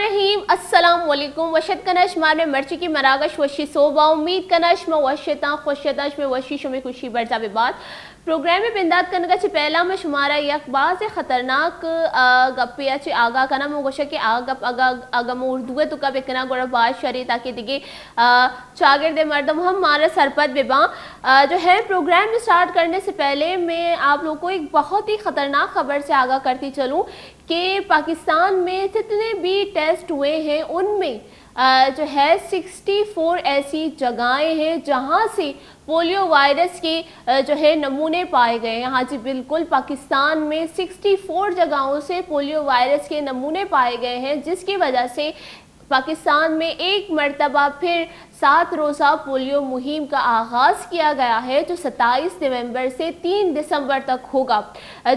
رحیم، السلام علیکم۔ وش اتک کناں شمارا مئے مرچیگیں مراگش وشی سہب ءَ۔ امید کناں شما وش اتاں، خوش اتاں، شمئے وشی، شمئے خوشی برجا بہ بات۔ پروگرام ءِ بندات کنگ ءَ چہ پہلا من شمارا یک باز خطرناک، آ، گپے ءَ چہ آگاہ کناں۔ من گوشاں کہ آ گپ اگاں، اگاں من اردو ءِ توکا بکناں گڑا باز شر ایں، تاکہ دگہ، آ، چاگرد ءِ مردم ہم مارا سرپد بہ باں۔ آ، جو ہے، پروگرام اسٹارٹ کرنے سے پہلے میں آپ لوگ کو ایک بہت ہی خطرناک خبر سے آگاہ کرتی چلوں کہ پاکستان میں جتنے بھی ٹیسٹ ہوئے ہیں، ان میں، آ، جو ہے، سکسٹی فور ایسی جگہیں ہیں جہاں سے پولیو وائرس کے، آ، جو ہے، نمونے پائے گئے ہیں۔ ہاں جی، بالکل، پاکستان میں سکسٹی فور جگہوں سے پولیو وائرس کے نمونے پائے گئے ہیں، جس کی وجہ سے پاکستان میں ایک مرتبہ پھر سات روزہ پولیو مہم کا آغاز کیا گیا ہے، جو ستائیس نومبر سے تین دسمبر تک ہوگا،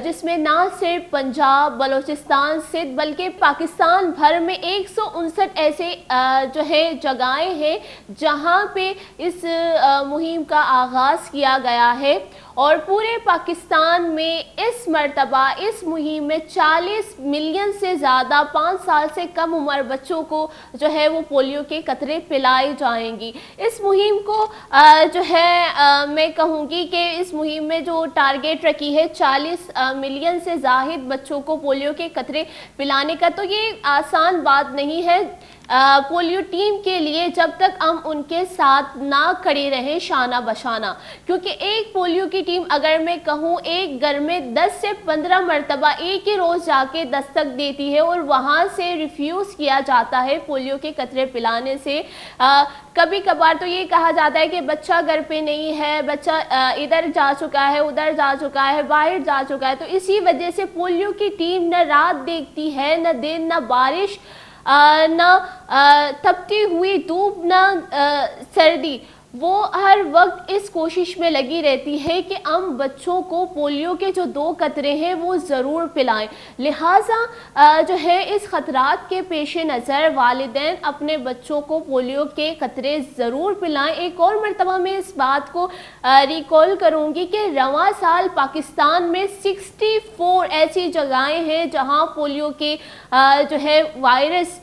جس میں نہ صرف پنجاب، بلوچستان، سندھ، بلکہ پاکستان بھر میں ایک سو انسٹھ ایسے، آ، جو ہے، جگہیں ہیں، جہاں پہ اس، آ، مہم کا آغاز کیا گیا ہے۔ اور پورے پاکستان میں اس مرتبہ اس مہم میں چالیس ملین سے زیادہ پانچ سال سے کم عمر بچوں کو جو ہے وہ پولیو کے قطرے پلائے جائیں گی۔ اس مہم کو، آ، جو ہے، آ، میں کہوں گی کہ اس مہم میں جو ٹارگٹ رکھی ہے چالیس، آ، ملین سے زائد بچوں کو پولیو کے قطرے پلانے کا، تو یہ آسان بات نہیں ہے، آ، پولیو ٹیم کے لیے، جب تک ہم ان کے ساتھ نہ کھڑے رہیں شانہ بشانہ، کیونکہ ایک پولیو کی ٹیم، اگر میں کہوں، ایک گھر میں دس سے پندرہ مرتبہ ایک ہی روز جا کے دستک دیتی ہے اور وہاں سے ریفیوز کیا جاتا ہے پولیو کے قطرے پلانے سے۔ آ، کبھی کبھار تو یہ کہا جاتا ہے کہ بچہ گھر پہ نہیں ہے، بچہ، آ، ادھر جا چکا ہے، ادھر جا چکا ہے، باہر جا چکا ہے، تو اسی وجہ سے پولیو کی ٹیم نہ رات دیکھتی ہے، نہ دن، نہ بارش، آ، نہ، آ، تپتی ہوئی دھوپ، نہ، آ، سردی، وہ ہر وقت اس کوشش میں لگی رہتی ہے کہ ہم بچوں کو پولیو کے جو دو قطرے ہیں، وہ ضرور پلائیں۔ لہٰذا، آ، جو ہے، اس خطرات کے پیش نظر والدین اپنے بچوں کو پولیو کے قطرے ضرور پلائیں۔ ایک اور مرتبہ میں اس بات کو، آ، ریکال کروں گی کہ رواں سال پاکستان میں سکسٹی فور ایسی جگہیں ہیں جہاں پولیو کے، آ، جو ہے، وائرس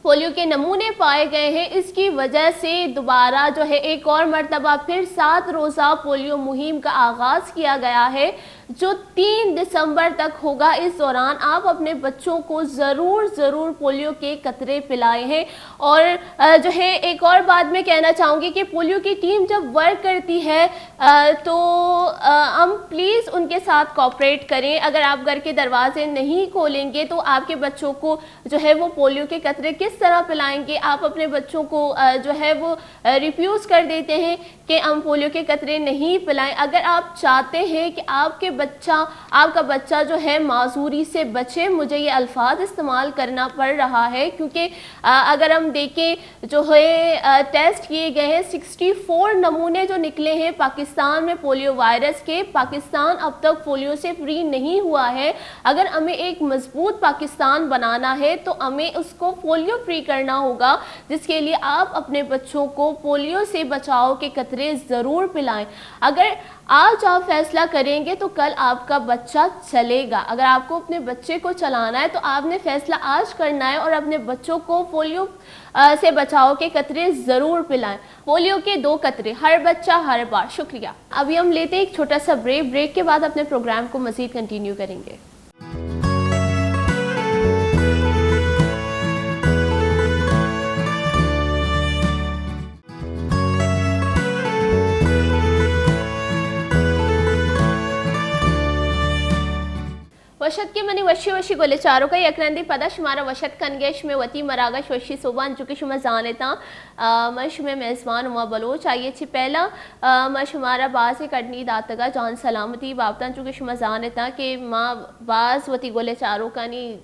پولیو کے نمونے پائے گئے ہیں۔ اس کی وجہ سے دوبارہ جو ہے، ایک اور مرتبہ پھر سات روزہ پولیو مہم کا آغاز کیا گیا ہے، جو تین دسمبر تک ہوگا۔ اس دوران آپ اپنے بچوں کو ضرور، ضرور پولیو کے قطرے پلائے ہیں۔ اور، آ، جو ہے، ایک اور بات میں کہنا چاہوں گی کہ پولیو کی ٹیم جب ورک کرتی ہے، آ، تو، آ، ہم پلیز ان کے ساتھ کوآپریٹ کریں۔ اگر آپ گھر کے دروازے نہیں کھولیں گے تو آپ کے بچوں کو جو ہے وہ پولیو کے قطرے کس طرح پلائیں گے؟ آپ اپنے بچوں کو، آ، جو ہے وہ، آ، ریفیوز کر دیتے ہیں کہ ہم پولیو کے قطرے نہیں پلائیں۔ اگر آپ چاہتے ہیں کہ آپ کے بچہ، آپ کا بچہ جو ہے معذوری سے بچے، مجھے یہ الفاظ استعمال کرنا پڑ رہا ہے کیونکہ، آ، اگر ہم دیکھیں جو ہے، آ، ٹیسٹ کیے گئے ہیں، سکسٹی فور نمونے جو نکلے ہیں پاکستان میں پولیو وائرس کے، پاکستان اب تک پولیو سے فری نہیں ہوا ہے۔ اگر ہمیں ایک مضبوط پاکستان بنانا ہے تو ہمیں اس کو پولیو فری کرنا ہوگا، جس کے لیے آپ اپنے بچوں کو پولیو سے بچاؤ کے قطرے ضرور پلائیں۔ اگر آج آپ فیصلہ کریں گے تو کل آپ کا بچہ چلے گا۔ اگر آپ کو اپنے بچے کو چلانا ہے تو آپ نے فیصلہ آج کرنا ہے اور اپنے بچوں کو پولیو، آ، سے بچاؤ کے قطرے ضرور پلائیں۔ پولیو کے دو قطرے، ہر بچہ ہر بار۔ شکریہ۔ ابھی ہم لیتے ہیں ایک چھوٹا سا بریک۔ بریک کے بعد اپنے پروگرام کو مزید کنٹینیو کریں گے۔ وش اتکے منی وشی وشی گل چاروکاں، یک رندے پدا شمارا وش اتک کنگے شمے وتی مراگش وشی سوبان، چونکہ شما زانتاں، آ، من شمے میزبان ہما بلوچ، آئی چی پہلا، آ، من شمارا باز کڈنی داتگا جان سلامتی بابتاں، چونکہ شما زانتاں کہ ما باز وتی گل چاروکانی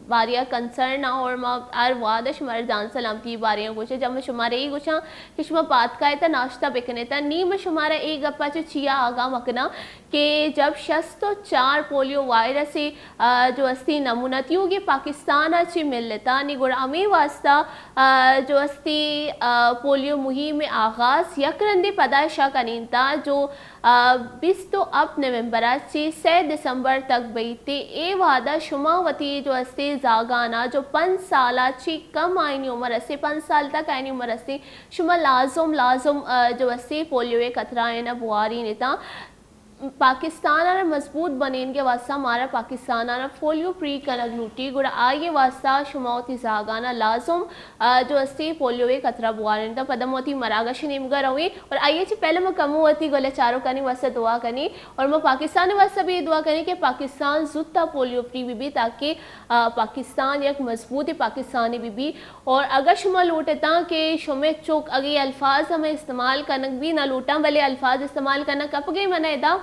باریا کنسرن آں اور ما ہر وہد شمارا جان سلامتی باریا گوشاں۔ جب من شمارا اے گوشاں کہ شما پاد کائیتا ناشتہ بکنیتا، نی من شمارا اے گپا چہ چیا آگاہ مکناں کہ جب شست و چار پولیو وائرس، آ، جو استی نمونہ تیوگے پاکستان ء چہ ملتا، نی گڑا ہمے واسطہ، آ، جو استی، آ، پولیو مہم آغاز یک رندے پدا اشا کنینتا جو، آ، بیست و ہپت نومبر ء چہ سئے دسمبر تک بیت۔ اے وہدا شما وتی جو استی زاگانا جو پنچ سالا چی کم آئینی عمر استے، پنچ سال تک آئینی عمر استے، شما لازم، لازم، آ، جو استے پولیو ء قطرہ آئینا بوارینتاں۔ پاکستان ء مضبوط بنینگ ء واسطہ مارا پاکستان ء پولیو فری کنگ لوٹی، گڑا آئی ء واسطہ شما وتی زاگانا لازم، آ، جو استے پولیو ء قطرہ بوارینتاں۔ پدا ما وتی مراگش نیمگا رویں اور آئی ء چی پہلے ما کمو وتی گل چاروکانی واسطہ دعا کنیں اور ما پاکستان ء واسطہ بھی دعا کنیں کہ پاکستان زوتا پولیو فری بی بی تاکہ، آ، پاکستان یک مضبوط پاکستانی بی بی۔ اور اگہ شما لوٹتاں کہ شمے چک، اگہ اے الفاظ ہمے استعمال کنگ بھی نہ لوٹاں، بلے الفاظ استعمال کنگ کپگے من ادا،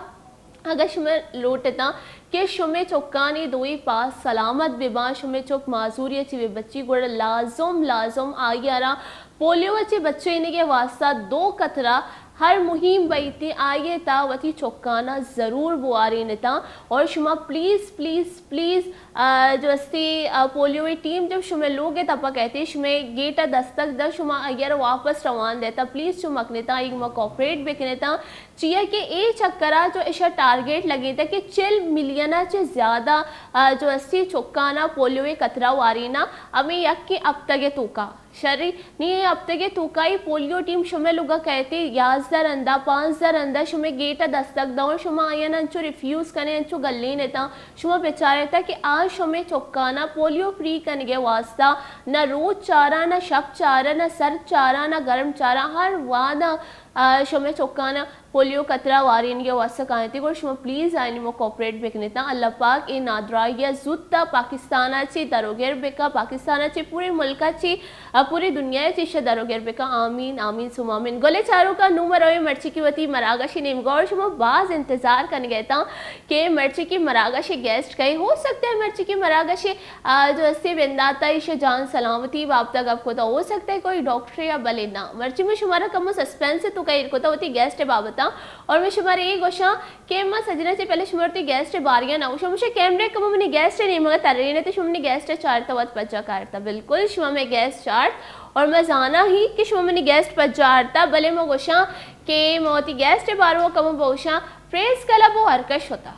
اگہ شما لوٹتاں کہ شمے چکانی دوئی پاس سلامت بہ باں، شمے چک معذوری چی بہ بچی، گڑا لازم، لازم آئی ء را پولیو ء چہ بچینگ ء واسطہ دو قطرہ ہر مہم بئیت، آئی ء تھا وتی چکانا ضرور بوارینتاں۔ اور شما پلیز، پلیز، پلیز، آ، جو استی، آ، پولیو ٹیم جب شمے لوگ ء تپا کئیت، شمے گیٹ ء دستک دنت، شما آئی ء را واپس روان دیتاں، پلیز چو مکنتاں، آئی گوما کوپریٹ بکنتاں، چیا کہ اے چکرا جو اشا ٹارگٹ لگیتا کہ چل ملین ء چہ زیادہ، آ، جو استی چکانا پولیو ء قطرہ وارینا ہمے یکیں ہفتگ ء توکا۔ شری، نی اے ہفتگ ء توکا ای پولیو ٹیم شمے لوگا کئیت، یازدہ رندا، پانزدہ رندا شمے گیٹ ء دستک دئور، شما آیانا انچو ریفیوز کنے، انچو گلینتاں، شما بچارتاں کہ آ شمے چکانا پولیو فری کنگ ء واسطہ نہ روچ چاراں، نہ شپ چاراں، نہ سرد چاراں، نہ گرم چاراں، ہر وہدا، آ، شمے چکانا پولیو قطرہ وارینگ ء واسطہ کاینت، گڑا شما پلیز آئی نیمو کوپریٹ بکنتاں۔ اللہ پاک اے نادراہی ء زوت ء پاکستان ء چہ دروگر بکا، پاکستان ء چہ پورے ملک ء چہ، ء پوری دنیا ء چہ ایشاں دروگر بکا۔ آمین، آمین ثم آمین۔ گلیں چاروکاں، نوں ما رویں مرچی کی وتی مراگش ء نیمگا اور شما باز انتظار کنگ ء اتاں کہ مرچی کی مراگش ء گیسٹ کئے۔ ہو سکتا ہے مرچی کی مراگش ء آ، جو استی بندات ء ایشی جان سلامتی بابت ء گپ کتا، ہو سکتا ہے کوئی ڈاکٹر یا بلے نہ۔ مرچی میں شمارا کمو سسپنس ء توکا ایر کتا وتی گیسٹ ء بابت ء، اور میں شمارا اے گوشاں کہ ما سجنا چہ پہلے شمارا وتی گیسٹ ء باریا نہ گوشاں، مشے کیمرے کمو منی گیسٹ ء نیمگا ترینت، شما منی گیسٹ ء چارتا وت پجا کارتا۔ بالکل شما میں گیسٹ چارت اور میں زانا ہی کہ شما منی گیسٹ پجا آرتا، بلے ما گوشاں کہ ما وتی گیسٹ ء باروا کمو بوشاں، پریس کلب و ہرکش ہوتا۔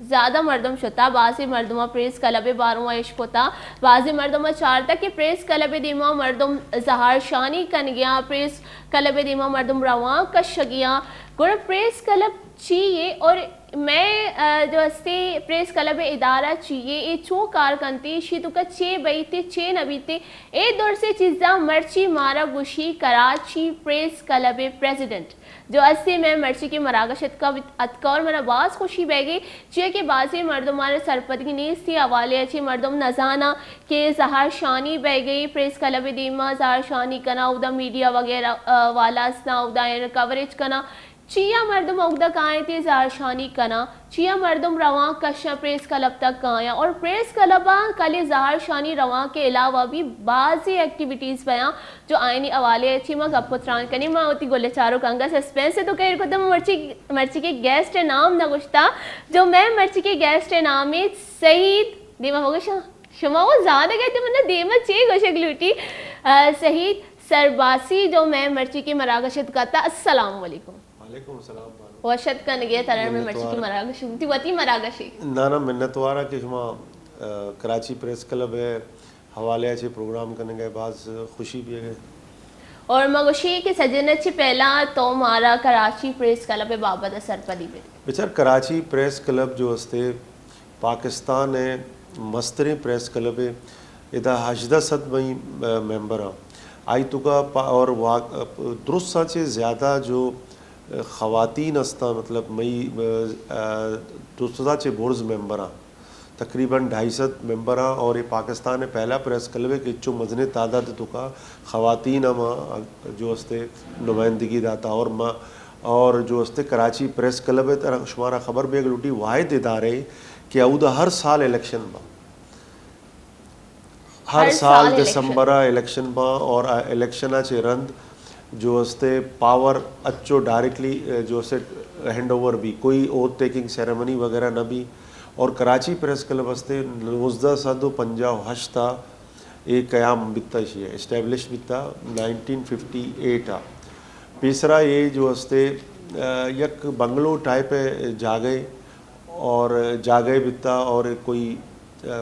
زیادہ مردم شتا، بازیں مردماں پریس کلب ء باروا اشکتا، بازیں مردماں چارتا کہ پریس کلب ء دیما مردم زہر شانی کنگیاں، پریس کلب ء دیما مردم روان کشگیاں۔ گڑا پریس کلب چی یے اور میں، آ، جو استے پریس کلب ء ادارہ چی یے، اے چو کار کنتے، اشی توکا چے بیتے، چے نہ بیتے، اے درسیں چیزاں مرچی مارا گوشی کراچی پریس کلب ء پریزیڈنٹ۔ جو استی میں مرچی کی مراگش اتکا، اتکا اور منا باز خوشی بیگی، چیا کہ بازیں مردمانا سرپدی نیستی، حوالے اچی مردم نزانا کہ زہر شانی بیگی، پریس کلب دیما زہر شانی کنا، اودا میڈیا وغیرہ، آ، والا اسنا، اودا این کوریج کنا۔ چیا مردم اودا کائیں تے زہر شانی کنا؟ چیا مردم روان کشاں پریس کلب تک کایاں؟ اور پریس کلباں کلے زہر شانی روان کے علاوہ بھی بازیں ایکٹیویٹیز بیاں۔ جو آئینی حوالے ء چی ما گپ و تران کنیں، ما وتی گل چاروک انگا سسپنس ء توکا ایر کتا۔ ما مرچی، مرچی کے گیسٹ ء نام نہ گوشتا، جو میں مرچی کے گیسٹ ء نام ء سعید، دیما بگوشاں، شما وہ زانگ ء تے من دیما چے گوشگ لوٹی، آ، سعید سرباسی جو میں مرچی کے مراگشت کتا۔ السلام علیکم۔ وعلیکم السلام بانو۔ وش اتک کنگے ترا میں مرچی کی مراگش، تی وتی مراگشی۔ نہ نہ، منتوارا کہ شما، آ، کراچی پریس کلب ء حوالے ء چہ پروگرام کنگ ء باز خوشی بیگ ء۔ اور ما گوشی کہ سجن ء چہ پہلا تو مارا کراچی پریس کلب ء بابت ء سرپدی بدے۔ بچار، کراچی پریس کلب جو استے پاکستان ء مستریں پریس کلب ء، ادا ہژدہ سد مئی، ا، ممبر آں۔ آئی توکا پا-، اور وا-، درستاں چہ زیادہ جو خواتین استاں، مطلب مئی، ا، ا، درستاں چہ برز ممبر آں۔ تقریباً ڈھائی سد ممبر آں اور یہ پاکستان ء پہلا پریس کلب ہے کہ چو مزنیں تعداد توکا خواتین ہم آں جو استے نمائندگی داتا اور ما، اور جو استے کراچی پریس کلب ہے، ترا شمارا خبر بیگ لوٹی، واحد ادارے کہ اودا ہر سال الیکشن با۔ ہر ہر سال سال الیکشن۔ دسمبر ء الیکشن باں اور آ الیکشن ء چہ رند جو استے پاور اچو ڈائریکٹلی، ا، جو استے ہینڈ اوور بی، کوئی اوتھ ٹیکنگ سیریمنی وغیرہ نہ بی۔ اور کراچی پریس کلب استے نوزدہ سد و پنجاہ و ہشت ء اے قیام بیتا، اشی اسٹیبلش بیتا نائنٹین ففٹی ایٹ ء۔ پیسرا اے جو استے، ا، یک بنگلو ٹائپ ء جاگہے اور جاگہے بیتا اور کوئی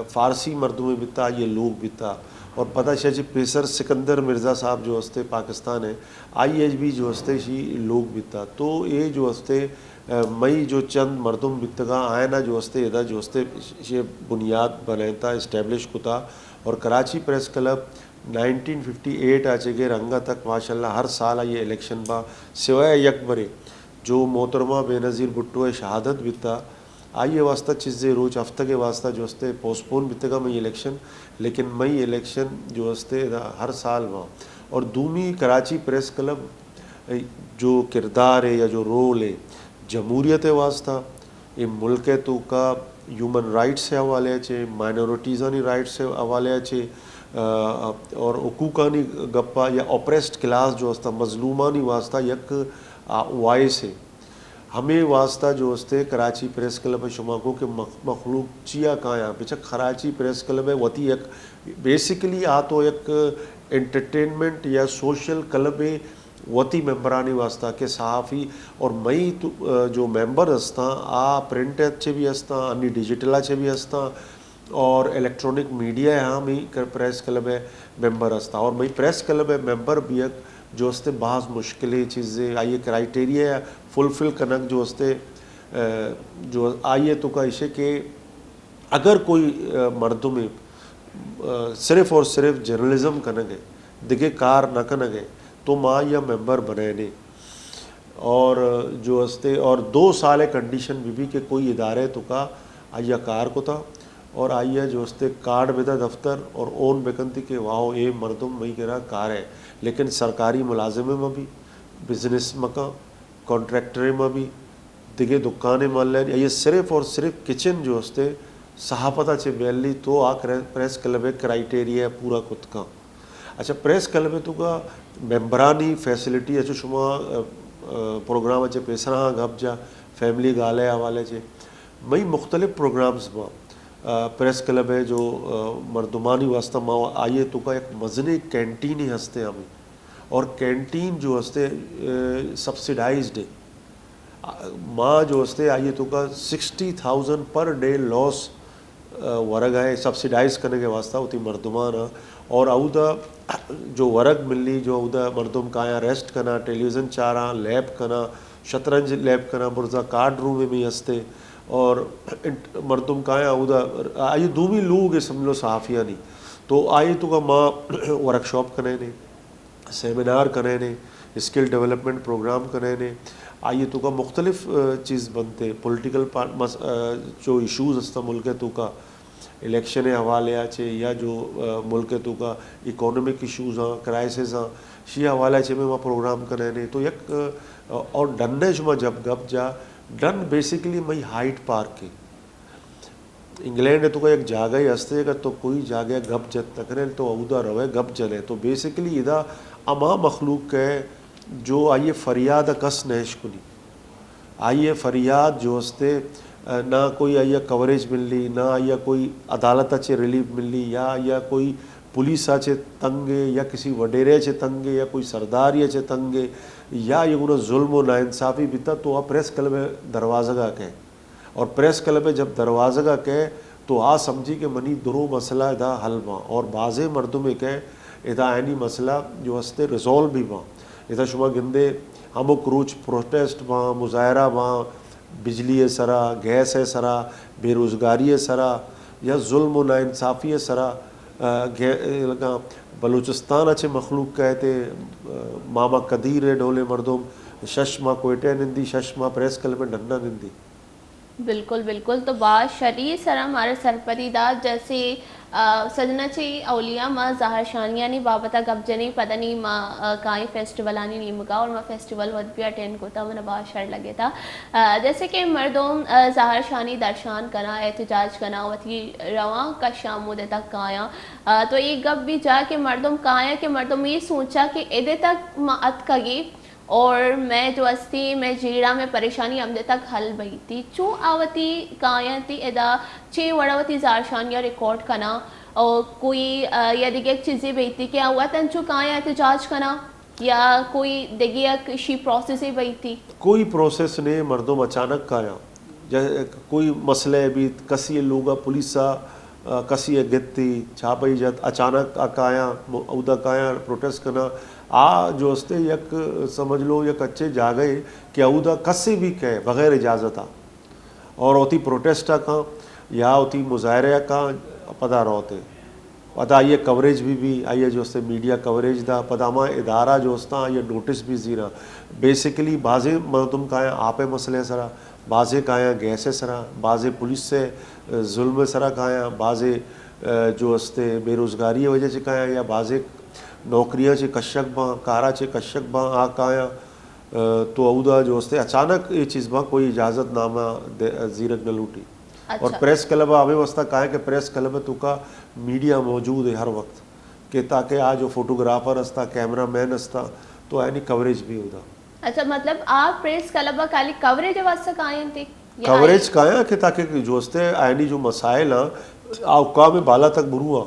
فارسی مردمے بیتا، آئی ء لوگ بیتا، اور پدا شہ چہ پیسر سکندر مرزا صاحب جو استے پاکستان ء، آئی ء بھی جو استے شی لوگ بیتا۔ تو اے جو استے، مئی جو چند مردم بیتگا، آئینا جو استے ادا جو استے شی بنیاد بنائینتا، اسٹیبلش کتا، اور Karachi press club nineteen fifty eight آ چہ گر انگا تک ماشاءاللہ ہر سال آئی الیکشن با، سوائے یک برے جو محترمہ بینظیر بھٹو ء شہادت بیتا، آئی ء واسطہ چیزے روچ ہفتگ ء واسطہ جو استے پوسٹپون بیتگا مئی الیکشن، لیکن مئی الیکشن جو استے ادا ہر سال با۔ اور دومی کراچی پریس کلب جو کردار ہے یا جو رول ہے جمہوریت ء واسطہ، اے ملک ء توکا ہیومن رائٹس ء حوالے ء چے، مائنورٹیزانی رائٹس ء حوالے ء چے، آ، اور حقوقانی گپا یا اپریسڈ کلاس جو استا مظلومانی واسطہ یک، آ، وائس ہے۔ ہمے واسطہ جو استے کراچی پریس کلب ء شما کو کہ مخ-، مخلوق چیا کایاں، بچک کراچی پریس کلب ء وتی یک بیسیکلی آ تو یک انٹرٹینمنٹ یا سوشل کلب ہے وتی ممبرانی واسطہ کہ صحافی اور مئی تو، جو ممبر ہستاں آ پرنٹ چے بھی ہستاں، انی ڈیجیٹل چے بھی ہستاں، اور الیکٹرانک میڈیا ء ہم ای کر-، پریس کلب ء ممبر ہستا اور مئی پریس کلب ء ممبر بیگ جو استے باز مشکلیں چیزے، آئی ء کرائٹیریا فلفل کنگ جو استے، آ، جو آئی ء توکا ایشے کہ اگر کوئی، آ، مردمے، آ، صرف اور صرف جرنلزم کنگ ء، دگہ کار نہ کنگ ء، تو ما آئی ء ممبر بنائینے۔ اور جو استے، اور دو سال ء کنڈیشن بہ بی کہ کوئی ادارے توکا آئی ء کار کتا اور آئی ء جو استے کارڈ بدا دفتر اور اون بکنتی کہ واہو اے مردم مئی کرا کار ہے، لیکن سرکاری ملازم مہ بی، بزنس مکاں، کانٹریکٹر مہ بی، دگہ دکانے مہ لین، آئی ء صرف اور صرف کچن جو استے صحافت ء چہ بیلی تو آ کرے-، پریس کلب ء کرائٹیریا پورا کت کن۔ اچھا، پریس کلب ء توکا ممبرانی فیسلٹی، اچھا شما، آ، آ، پروگرام ء چہ پیسرا ہاں گپ جا، فیملی گالے حوالے چہ مئی مختلف پروگرامز با، آ، پریس کلب ء جو، آ، مردمانی واسطہ ما آئی ء توکا یک مزنیں کینٹینے ہستے ہمیں، اور کینٹین جو ہستے، آ، سبسڈائزڈ ہے۔ ما جو استے آئی توکا سکسٹی تھاؤزنڈ پر ڈے لاس، آ، ورگ ء سبسڈائز کنگ ء واسطہ وتی مردمان ء، اور اودا جو ورگ ملی، جو اودا مردم کایاں ریسٹ کناں، ٹیلی ویژن چاراں، لیب کناں، شطرنج لیب کناں، برزا کارڈ روم بھی ہستے، اور انٹ-، مردم کایاں اودا آئی دومی لوگ ء سمجھو صحافیانی، تو آئی توکا ما ورکشاپ کنیں نے۔ سیمینار کنینے، اسکل ڈیولپمنٹ پروگرام کنینے، آئی توکا مختلف، آ، چیز بنتے، پولیٹیکل پار-، مس-، آ، جو ایشوز ہستا ملک توکا، الیکشن حوالے آ چے یا جو، آ، ملک توکا اکانومک ایشوز ہاں، کرائسس ہاں، شی حوالے چے میں ما پروگرام کنینے۔ تو یک، آ، اور ڈنے شما جب گپ جا، ڈن بیسیکلی مئی ہائیڈ پارک ہے۔ انگلینڈ ء توکا یک جاگہے ہستے، اگر تو کوئی جاگہ گپ جت نہ کنے تو اودا روے گپ جنے۔ تو بیسیکلی ادا ہما مخلوق ء جو آئی ء فریاد ء کس نہ اشکنی، آئی ء فریاد جو ہستے، نہ کوئی آئی ء کوریج ملی، نہ آئی ء کوئی عدالت ء چہ ریلیف ملی، یا آئی ء کوئی پولیس ء چہ تنگے، یا کسی وڈیرے چہ تنگے، یا کوئی سرداری ء چہ تنگے، یا یہ گنا ظلم و ناانصافی بیتا تو آ پریس کلب ء دروازگ ء کئے۔ اور پریس کلب ء جب دروازگ ء کئے تو آ سمجھی کہ منی درو مسئلہ ادا حل باں، اور بازیں مردمے کہ ادا آیانی مسئلہ جو ہستے ریزالو بھی باں۔ ادا شما گندے ہمک روچ پروٹیسٹ باں، مظاہرہ باں، بجلی ء سرا، گیس ء سرا، بے روزگاری ء سرا، یا ظلم و ناانصافی ء سرا، آ، گے-، لگا بلوچستان ء چہ مخلوق کئیت، آ، ماما قدیر ء ڈولیں مردم شش ماہ کوئٹہ ء نندی، شش ماہ پریس کلب ء ڈنا نندی۔ بالکل، بالکل۔ تو باز شری سرا مارا سرپدی دات، جیسے، آ، سجنا چی اولیاء ما ظاہر شانیانی بابتا گپ جنی، پدنی ما، آ، کائیں فیسٹیولانی نیمگا اور ما فیسٹیول وت بھی اٹینڈ کتا، منا باز شر لگتا۔ آ، جیسے کہ مردم، آ، ظاہر شانی درشان کنا، احتجاج کنا، وتی رواں کشاں مودے تک کایاں۔ آ، تو اے گپ بھی جا کہ مردم کایاں کہ مردم یہ سوچا کہ ادے تک ما اتکگی، اور میں جو استی، میں جیڑا، میں پریشانی ہمدے تک حل بیتی۔ چون آ وتی کایاں تی ادا چے وڑا وتی زارشانیاں ریکارڈ کنا؟ اور کوئی، آ، یا دیگہ یک چیزے بیتی کہ آ وت انچو کایاں احتجاج کنا؟ یا کوئی دیگہ یک شی پروسیسے بیتی؟ کوئی پروسیس نے، مردم اچانک کایاں۔ جے-، کوئی مسئلہ بیت، کسی لوگا پولیسا کسی ء گتی، چھاپئی جت، اچانک آ کایاں، اودا کایاں پروٹیسٹ کناں۔ آ جو استے یک، سمجھ لو، یک اچھے جاگہے کہ اودا کسے بھی کئے بغیر اجازت آ اور وتی پروٹیسٹ ء کاں یا وتی مظاہرہ ء کاں، پدا روت۔ پدا آئی ء کوریج بھی بی، آئی ء جو استے میڈیا کوریج دا، پدا ہما ادارہ جو استاں آئی ء نوٹس بھی زیراں۔ بیسیکلی بازیں مردم کایاں آپ ء مسئلہ ء سرا، بازیں کایاں گیس ء سرا، بازیں پولیس ء ظلم ء سرا کایاں، بازیں، ء، جو استے بے روزگاری ء وجہ چہ کایاں یا بازیں نوکریاں چہ کشک باں، کارا چہ کشک باں، آ کایاں، ء، تو اودا جو استے اچانک اے چیز باں کوئی اجازت نامہ دے-، زیرگ نہ لوٹی۔ اور اچھا۔ پریس کلب ء ہمیں واسطہ کائے کہ پریس کلب ء توکا میڈیا موجود ہے ہر وقت کہ تاکہ آ جو فوٹوگرافر استا، کیمرہ مین استا، تو آئینی کوریج بھی ہوتا۔ اچھا، مطلب آپ پریس کلب ء خالی کوریج ء واسطہ کائیں تھے؟ یا کوریج آئی کایاں کہ تاکہ جو استے آئینی جو مسائل ہیں، آ حکام بالا تک برواں۔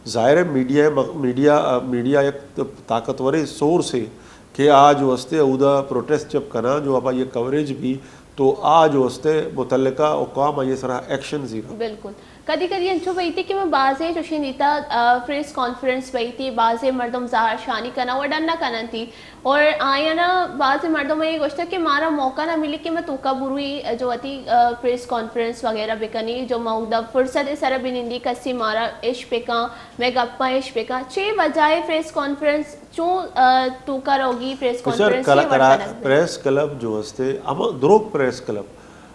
ظاہر ہے میڈیا، میڈیا، میڈیا یک طاقتور سورس ہے کہ آ جو استے اودا پروٹیسٹ جب کناں، جو اب یہ کوریج بھی تو آ جو استے متعلقہ حکام آئی سرا ایکشن زیرا۔ بالکل۔ کدی کدی انچو بیتی کہ من بازیں چوشیں دیتا، آ، پریس کانفرنس بیتی، بازیں مردم ظاہر شانی کناں و ڈن نہ کننتی۔ اور آیانا بازیں مردم یہ گوشتا کہ مارا موقع نہ ملی کہ میں توکا بروی جو وتی، آ، پریس کانفرنس وغیرہ بکنی، جو ما اودا فرصت سر بنندی کسی مارا اش بکاں، میں گپاں اش بکاں۔ چے وجہ ہے پریس کانفرنس چوں، آ، توکا روگی پریس بچار کانفرنس کلا-، چے وڑ کرا-، کنگ بی؟ پریس کلب جو استے، ہما دروگ پریس کلب،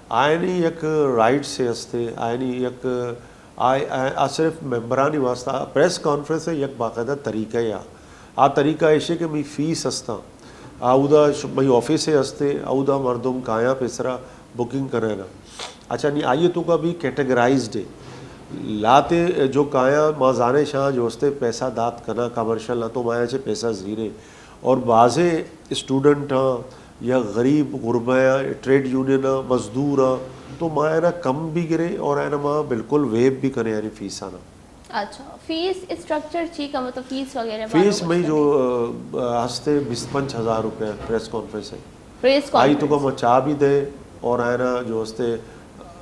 آئینی یک رائٹ سے استے، آئینی یک، آ، آ، آ صرف ممبرانی واسطہ پریس کانفرنس ہے، یک باقاعدہ طریقہ یا۔ آ طریقہ ایشے کہ می فیس استاں، آ اودا ش-، می آفس ہے استے، اودا مردم کایاں پیسرا بکنگ کرے نا۔ اچھا، نی آئیے توکا بھی کیٹیگرائزڈ ہے۔ لاتے جو کایاں ما زانے شاں جو استے پیسہ دات کنا کمرشل نہ تو مایا چے پیسہ زیرے۔ اور بازیں اسٹوڈنٹ ہاں یا غریب غربہ ہاں، ٹریڈ یونین ہاں، مزدور ہاں، تو ما اینا کم بھی گرے اور اینا ما بالکل ویب بھی کنے یعنی فیس آنا۔ اچھا، فیس اسٹرکچر چی کا، مطلب فیس وغیرہ بارے فیس میں میں جو، آ، ہستے بیست پنچ ہزار روپے پریس کانفرنس ہے۔ پریس آئی تو کانفرنس۔ کم چاہ بھی دے اور آئنا جو ہستے،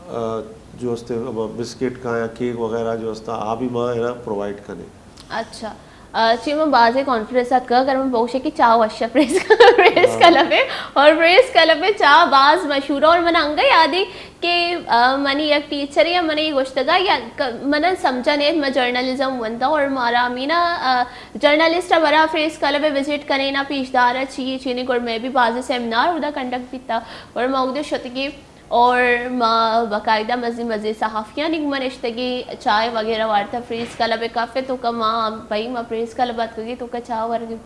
آ، جو ہستے بسکٹ کا یا کیک وغیرہ جو ہستا آ بھی ما اینا پرووائیڈ کنے۔ اچھا۔ آ، چی من بازیں کانفرنس اتکگ، اگر من بوشے کہ چاہ وش پریس، پریس ہاں۔ کلب ہے اور پریس کلب ہے چاہ باز مشہور اور من انگا یادی کہ، آ، منی یک ٹیچرے ء منی گوشتگا یا ک-، من سمجھا نیت، من جرنلزم ونتا اور مارا ہمینا، آ، جرنلسٹ ء برا پریس کلب ء وزٹ کنینا پیشدار ء چی چینی گڑ میں بھی بازیں سیمینار اودا کنڈکٹ بیتا اور ما اودا شتگی اور ما باقاعدہ مزی مزی صحافیانی گوما نشتگی چائے وغیرہ وارتا پریس کلب ء کافے تو کا ما بھائی ما پریس کلب اتکگی تو کا چاہ ورگی۔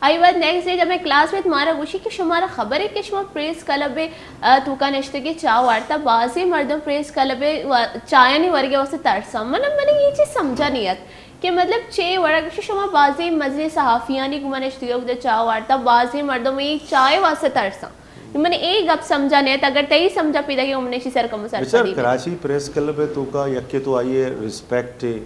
آئی بعد نیکسٹ ڈے جب میں کلاس میں مارا گوشی کہ شمارا خبر ہے کہ شما پریس کلب ء، آ، توکا نشتگی چاہ وارتا، بازیں مردم پریس کلب ء و-، چایانی ورگے واسطے ترساں۔ من، من یہ چیز سمجھا نہیں ات کہ مطلب چے وڑا گوشی شما بازیں مزنیں صحافیانی گوما نشتگی اودا چاہ وارتا، بازیں مردم یہ چائے واسطے ترساں۔ من اے گپ سمجھا نہیں ات، اگر تئی سمجھا پیدا کہ من اشی سر کم سر بچار پدی بی۔ کراچی پریس کلب ء توکا یکے تو آئیے ریسپیکٹ ہے،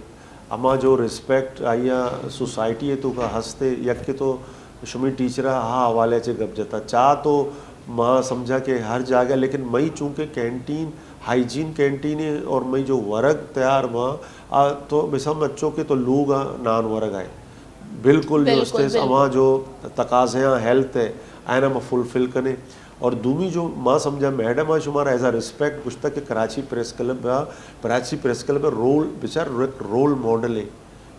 اما جو ریسپیکٹ آئیا سوسائٹی ء توکا ہستے، یک کہ تو شمی ٹیچر ء ہا حوالے چے گپ جتا۔ چاہ تو ما سمجھا کہ ہر جاگہ، لیکن مئی چونکہ کینٹین، ہائیجین کینٹین ہے اور مئی جو ورگ تیار ما، آ، تو بسم اچو کہ تو لوگ آ نان ورگ آئے۔ بالکل جو بالکل، استے بالکل۔ اما جو تقاضے ہیں ہیلتھ ہے، آئینا ما فلفل کنے۔ اور دومی جو ما سمجھا میڈم آ شمارا ایز اے ریسپیکٹ گوشتا کہ کراچی پریس کلب آ، کراچی پریس کلب آ رول، بچار ایک رول ماڈل ہے۔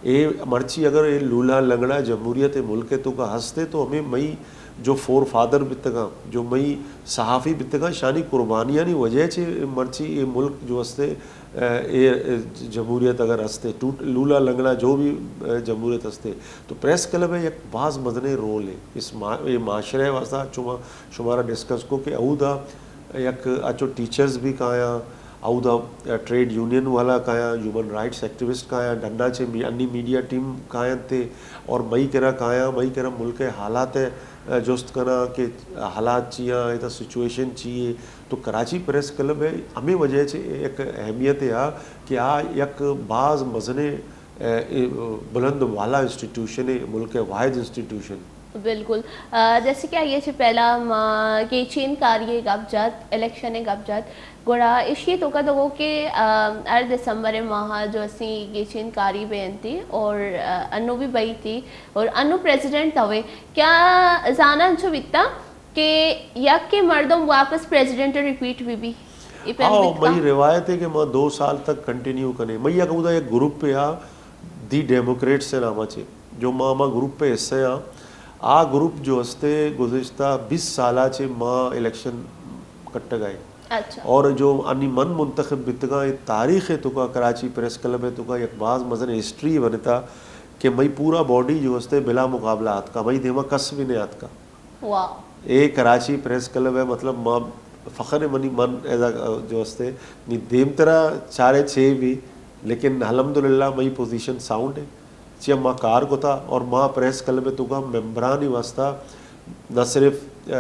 اے مرچی اگر اے لولا لنگڑا جمہوریت ملک ہے تو کا ہستے تو ہمیں مئی جو فور فادر بتگاں، جو مئی صحافی بتگاں، شانی قربانیانی وجہ چے مرچی اے ملک جو ہستے، اے، اے جمہوریت اگر ہستے، ٹوٹ-، لولا لنگڑا جو بھی، اے، جمہوریت ہستے، تو پریس کلب ہے یک باز مزنے رول ہے۔ اس ما-، اے معاشرے واسطہ چما شمارا ڈسکس کو کہ اودا یک اچو ٹیچرز بھی کایاں، اودا ٹریڈ یونین والا کایاں، ہیومن رائٹس ایکٹیوسٹ کایاں، ڈنڈا چے می-، انی میڈیا ٹیم کایاں تے اور مئی کرا کایاں، مئی کرا ملک حالات جست کنا کہ حالات چیاں، ایتا سچویشن چیے۔ تو کراچی پریس کلب ہے، ہمیں وجہ چے ایک اہمیت ہے کہ آ یک باز مزنے، اے، اے، بلند والا انسٹیٹیوشن ہے، ملک واحد انسٹیٹیوشن۔ بالکل۔ آ، جیسے کہ آئی ءَ چہ پہلا ما گیچین کاری ءِ گپ جت، الیکشن ءِ گپ جت، گڑا ایشی ءِ توکا تو گو کہ، آ، ہر دسمبر ءِ ماہ ءَ جو اسی گیچین کاری بینتی اور، آ، انو بھی بئی تھی اور انو پریزیڈنٹ توے۔ کیا زاناں انچو بیتا کہ یکے مردم واپس پریزیڈنٹ ریپیٹ بی بی؟ اے پیم آؤ، بیتا؟ مئی روایت ہے کہ ما دو سال تک کنٹینیو کنے۔ مئی یک اودا یک گروپ پہ آ دی ڈیموکریٹس ءِ نام ءَ چہ، جو ما ہما گروپ ءِ حصہ آں، آ گروپ جو ہستے گزشتہ بیس سال ءَ چہ ما الیکشن کٹگ ءَ ایں۔ اچھا۔ اور جو انی من منتخب بیتگاں، اے تاریخ ءِ توکا کراچی پریس کلب ءِ توکا یک باز مزن ہسٹری بنتا کہ مئی پورا باڈی جو ہستے بلا مقابلہ آتکا، مئی دیما کس بھی نہیں آتکا۔ واہ۔ اے کراچی پریس کلب ءِ، مطلب، ما فخر منی من ایز ا جو ہستے نی دیمترا چارے چے بھی، لیکن الحمدللہ مئی پوزیشن ساؤنڈ ہے۔ چیا ما کار کتا اور ما پریس کلب ءِ توکا ممبرانی واسطہ نہ صرف، آ،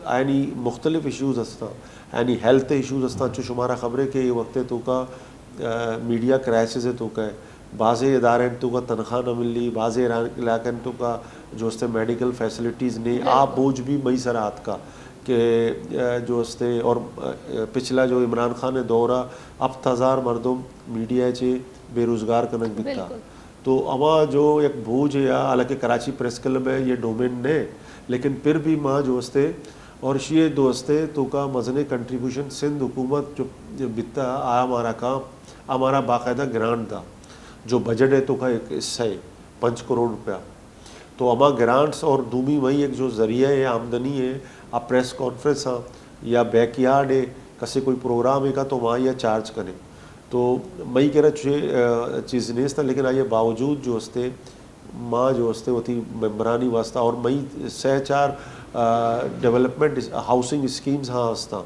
آیانی مختلف ایشوز ہستاں، آیانی ہیلتھ ایشوز ہستاں، چو شمارا خبر ہے کہ اے وقت ءِ توکا، آ، میڈیا کرائسس ءِ توکا ہے، بازیں ادارہ ءِ توکا تنخواہ نہ ملی، بازیں علا-، علاقہ ءِ توکا جو استے میڈیکل فیسلٹیز نے، بالکل۔ آ بوجھ بھی مئی سرا آتکا کہ، آ، جو استے اور، آ، پچھلا جو عمران خان ءِ دور ءَ ہپت ہزار مردم میڈیا ءَ چہ بے روزگار کنگ بیتا۔ بالکل۔ تو ہما جو یک بوجھ ہے، حالانکہ کراچی پریس کلب ءِ یہ ڈومین نے، لیکن پھر بھی ما جو استے اور شی ءِ دوستے توکا مزنے کنٹریبیوشن سندھ حکومت جو بیتا، آ ہمارا کام، ہمارا باقاعدہ گرانٹ دا، جو بجٹ ءِ توکا ایک حصہ ہے، پنچ کروڑ روپیہ۔ تو ہما گرانٹس اور دومی وہی ایک جو ذریعہ ہے آمدنی ہے، آ پریس کانفرنس ہاں یا بیک یارڈ ہے، کسے کوئی پروگرام ہے کا تو وہاں یا چارج کنے۔ تو مئی کرا چے، آ، چیز نیست، لیکن آئی باوجود جو استے ما جو استے وتی ممبرانی واسطہ اور مئی سہ چار، آ، ڈیولپمنٹ اس-، ہاؤسنگ اسکیمز ہاں ہستاں۔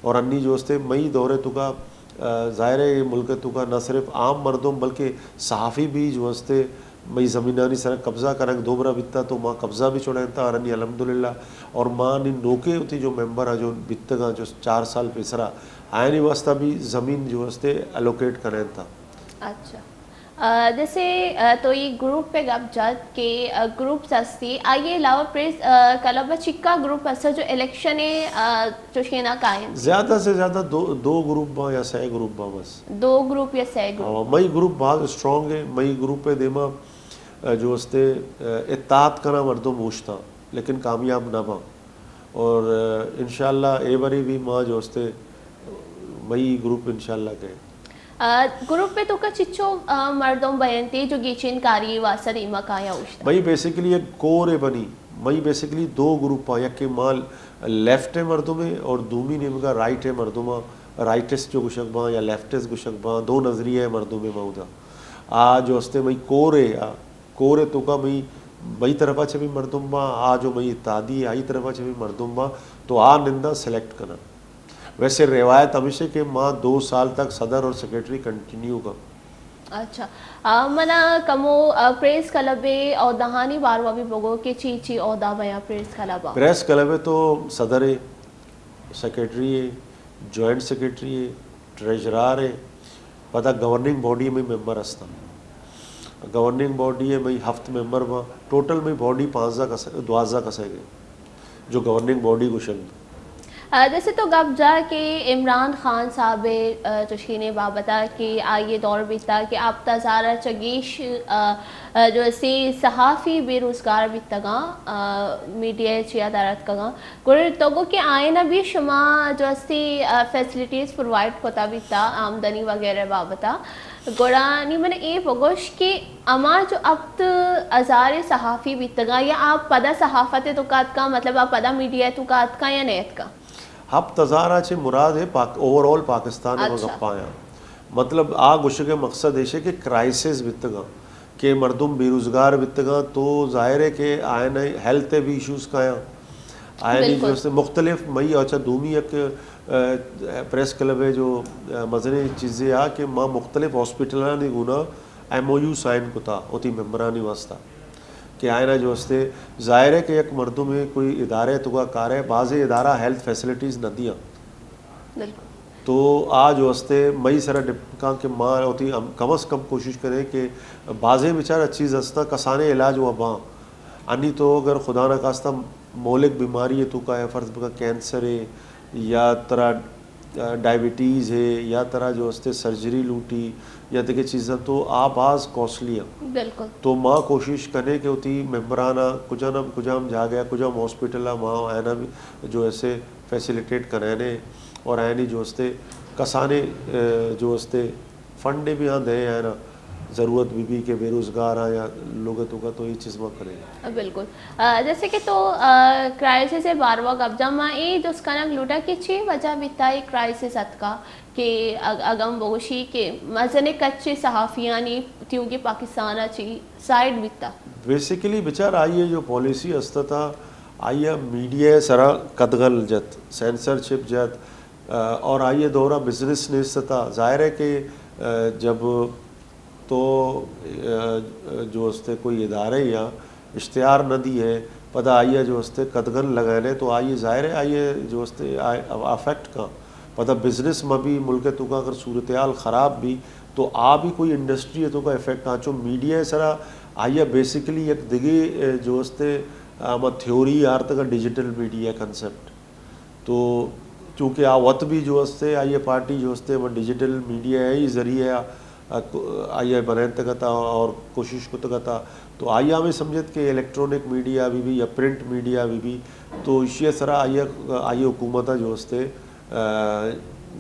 اور انی جو استے مئی دور ءِ توکا، آ، ظاہر ہے اے ملک ءِ توکا نہ صرف عام مردم بلکہ صحافی بھی جو استے مئی زمینانی سر قبضہ کنگ دوبرا بیتا تو ما قبضہ بھی چھڑینتا اور انی الحمدللہ اور ما نی نوکے وتی جو ممبر آ جو بیتگاں جو چار سال پیسرا آیانی واسطہ بھی زمین جو استے الوکیٹ کنینتا۔ اچھا۔ آ، جیسے، آ، تو یہ گروپ پہ گپ جت کہ، آ، گروپس ہستی، آئی علاوہ پریس، آ، کلب چکا گروپ ہستا جو الیکشن، آ، چوشینا قائم؟ زیادہ سے زیادہ دو، دو گروپ باں یا سہ گروپ باں بس۔ دو گروپ یا سہ گروپ؟ ہاں، مئی گروپ بہت اسٹرانگ ہے، مئی گروپ پہ دیما، آ، جو استے، آ، اتحاد کنا مردم اوشتاں، لیکن کامیاب نہ باں۔ اور، آ، انشاءاللہ اے بری بھی ما جو استے مئی گروپ انشاءاللہ کئے۔ آ، گروپ ءِ توکا چچو، آ، مردم بینتی جو گیچین کاری واسطہ دیما کایا اوشتا؟ مئی بیسیکلی یک کور ءِ بنی، مئی بیسیکلی دو گروپ آں، یک کہ ما لیفٹ ءِ مردم ءِ اور دومی نیمگا رائٹ ءِ مردم آں، رائٹسٹ جو گشگ باں یا لیفٹسٹ گشگ باں، دو نظریہ ءِ مردم ءِ ما اودا۔ آ جو استے مئی کور ءِ، آ کور ءِ توکا مئی، مئی طرفا چہ بھی مردم باں، آ جو مئی اتحادی ءِ، آئی طرفا چہ بھی مردم باں، تو آ نندا سلیکٹ کنن۔ ویسے روایت ہمیش ہے کہ ما دو سال تک صدر اور سیکرٹری کنٹینیو کن۔ اچھا۔ آ، منا کمو، آ، پریس کلب ءِ عہدہانی باروا بھی بگو کہ چی چی عہدہ بیا پریس کلب ءَ؟ پریس کلب ءِ تو صدر ہے، سیکرٹری ہے، جوائنٹ سیکرٹری ہے، ٹریژرار ہے، پدا گورننگ باڈی ءِ مئی ممبر ہستاں۔ گورننگ باڈی ءِ مئی ہفت ممبر باں، ٹوٹل مئی باڈی پانزدہ کس، دوازدہ کسے گئے۔ جو گورننگ باڈی گوشگ۔ آ، جیسے تو گپ جا کہ عمران خان صاحب ءِ، آ، چشکینے بابت ءَ کہ آئی ءِ دور بیتا کہ ہپت ہزار ءَ چہ گیش، آ، آ، جو اسی صحافی بے روزگار بیتگاں، آ، میڈیا ءِ چیا در اتکگاں۔ گڑا تو گو کہ آئین ءَ بھی شما جو استی، آ، فیسلٹیز پرووائیڈ کتا بیتا آمدنی وغیرہ بابت ءَ۔ گڑا نی من اے بگوش کہ اما جو ہپت ہزار صحافی بیتگاں یا آ پدا صحافت ءِ توکا اتکاں، مطلب آ پدا میڈیا ءِ توکا اتکاں یا نہ اتکاں؟ ہپت ہزار ءَ چہ مراد ہے پاک-، اوور آل پاکستان ءَ اچھا۔ گپایاں۔ مطلب آ گوشگ ءِ مقصد ایش ہے کہ کرائسس بیتگاں کہ مردم بے روزگار بیتگاں تو ظاہر ہے کہ آئین ہیلتھ ءِ بھی ایشوز کایاں۔ آئینی بالکل۔ جو است مختلف مئی اچھا دومی یک، آ، پریس کلب ءِ جو، آ، مزنیں چیزے آ کہ ما مختلف ہاسپٹلانی گونا ایم او یو سائن کتا وتی ممبرانی واسطہ کہ آئینا جو استے ظاہر ہے کہ یک مردم ہے کوئی ادارے توکا کار ہے، بعضے ادارہ ہیلتھ فیسلٹیز نہ دیاں۔ بالکل۔ تو آ جو استے مئی سرا ڈپینڈ کاں کہ ما وتی ہم کم از کم کوشش کریں کہ بعضے بیچارہ چیز ہستاں کسانیں علاج و باں۔ انی تو اگر خدا نہ خواستہ مولک بیماری ہے تو کا ہے، فرض بکا کینسر ہے یا ترا ڈائبٹیز ہے یا ترا جو استے سرجری لوٹی یا دیگہ چیزاں، تو آ باز کاسٹلی ہیں۔ بالکل۔ تو ما کوشش کنے کہ وتی ممبرانا کجا نہ کجام جاگہ، کجام ہاسپٹل ما آیانا جو اسے فیسیلیٹیٹ کنینے اور آیانی جو استے کسانے، اے، جو استے فنڈ بھی ہاں دے آیانا ضرورت بھی بھی کہ بے روزگار ہاں یا لوگ تو کا تو یہ چیز ما کرے۔ بالکل۔ آ، جیسے کہ تو، آ، کرائسس ءِ باروا گپ جا، ما اے جست کنگ لوٹاں کہ چے وجہ بیتا اے کرائسس اتکا کہ اگ-، اگاں بگوشی کہ مزنیں کچے صحافیانی تیوگی پاکستان ءَ چی سائیڈ بیتا؟ بیسیکلی بچار آئی ءِ جو پالیسی است تا، آئی ءَ میڈیا ءِ سرا قدغن جت، سینسرشپ جت، آ، اور آئی ءِ دورا بزنس نیست تا۔ ظاہر ہے کہ، آ، جب تو، آ، جو استے کوئی ادارے یا اشتہار نہ دی ہے، پدا آئی ءَ جو استے قدغن لگائنے تو آئی ظاہر ہے آئی ءَ جو استے آ-، افیکٹ کا۔ پدا بزنس مہ بھی ملک ءِ توکا اگر صورتحال خراب بھی تو آ بھی کوئی انڈسٹری ءِ توکا افیکٹ آنچو میڈیا ءِ سرا آئی ءَ بیسیکلی یک دگے، آ، جو استے، آ، ہما تھیوری آرتگا ڈیجیٹل میڈیا کنسپٹ۔ تو چونکہ آ وت بھی جو استے، آئی ءِ پارٹی جو استے، وہ ڈیجیٹل میڈیا ءِ ہی ذریعہ آ، آ، آئی ءَ بنائینتگ ات اور کوشش کتگ ات، تو آئی ءَ ہمیں سمجھت کہ الیکٹرانک میڈیا بھی بھی یا پرنٹ میڈیا بھی بھی، تو ایشی ءِ سرا آئی ءَ، آئی ءِ حکومت ءَ جو استے، آ،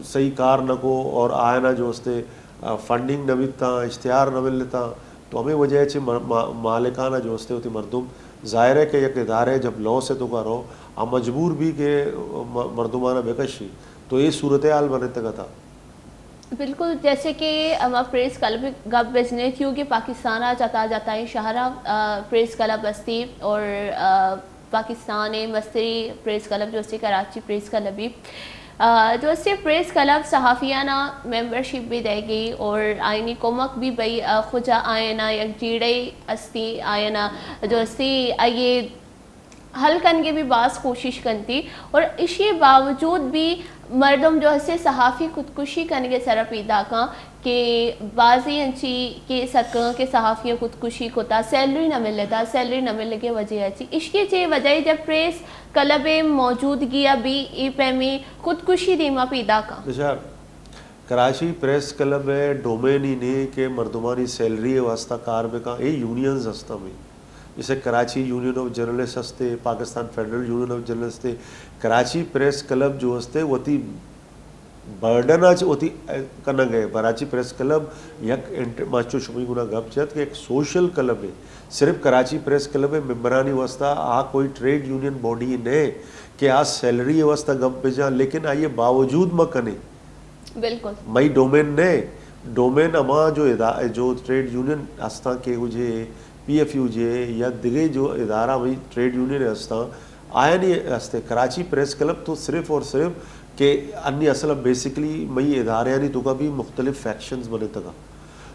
صحیح کار نہ کو اور آیانا جو استے، آ، فنڈنگ نہ بیتا، اشتہار نہ ملتا۔ تو ہمے وجہ ءَ چہ مر-، ما-، مالکان ءَ جو استے وتی مردم، ظاہر ہے کہ یک ادارے جب لاس ءِ توکا رو، آ مجبور بھی کہ م-، مردمان ءَ بکشی۔ تو اے صورتحال بنتگ ات۔ بالکل، جیسے کہ ہما پریس کلب گپ بزنے تیوگی پاکستان ءَ جتا جتائیں شہر ءَ، آ، پریس کلب استی اور، آ، پاکستان ءِ مستری پریس کلب جو استی کراچی پریس کلب ہی۔ آ، جو استی پریس کلب صحافیانا ممبرشپ بھی دے گی اور آئینی کمک بھی بئی، آ، خجا آئینا یک جیڑے استی، آئینا جو استی آئیے حل کنگے بھی باز کوشش کنتی اور اشی باوجود بھی مردم جو استی صحافی خودکشی کنگے سرا پیداکاں۔ کہ بازیں انچی کیس اتکگاں کہ صحافیاں خودکشی کتا، سیلری نہ ملتا، سیلری نہ ملگے وجہ ءَ چی، اشی چے وجہ ءَ جب پریس کلب ءِ موجودگی ءَ بھی اے پیمیں خودکشی دیما پیداکاں۔ بچار، کراچی پریس کلب ءِ ڈومین ہی نے کہ مردمانی سیلری ءِ واسطہ کار بکاں، اے یونینز ہستاں بھی۔ جیسے کراچی یونین آف جرنلسٹ ہستے، Pakistan federal union of journalist ہستے، کراچی پریس کلب جو ہستے وتی برڈن ءَ چہ وتی کنگ ءَ۔ کراچی پریس کلب یک انٹ-، ما چو شمئی گنا گپ جت کہ یک سوشل کلب ہے، صرف کراچی پریس کلب ءِ ممبرانی واسطہ آ کوئی ٹریڈ یونین باڈی نہ کہ آ سیلری ءِ واسطہ گپ بجاں، لیکن آئی ءِ باوجود ما کنیں۔ بالکل۔ مئی ڈومین نہ، ڈومین ہما جو ادا-، جو ٹریڈ یونین ہستاں کہ وہ جے پی ایف یو جے یا دگہ جو ادارہ مئی ٹریڈ یونین ہستاں، آیانی ہستے۔ کراچی پریس کلب تو صرف اور صرف کہ انی اصل بیسیکلی مئی ادارہانی توکا بھی مختلف فیکشنز بنتگا۔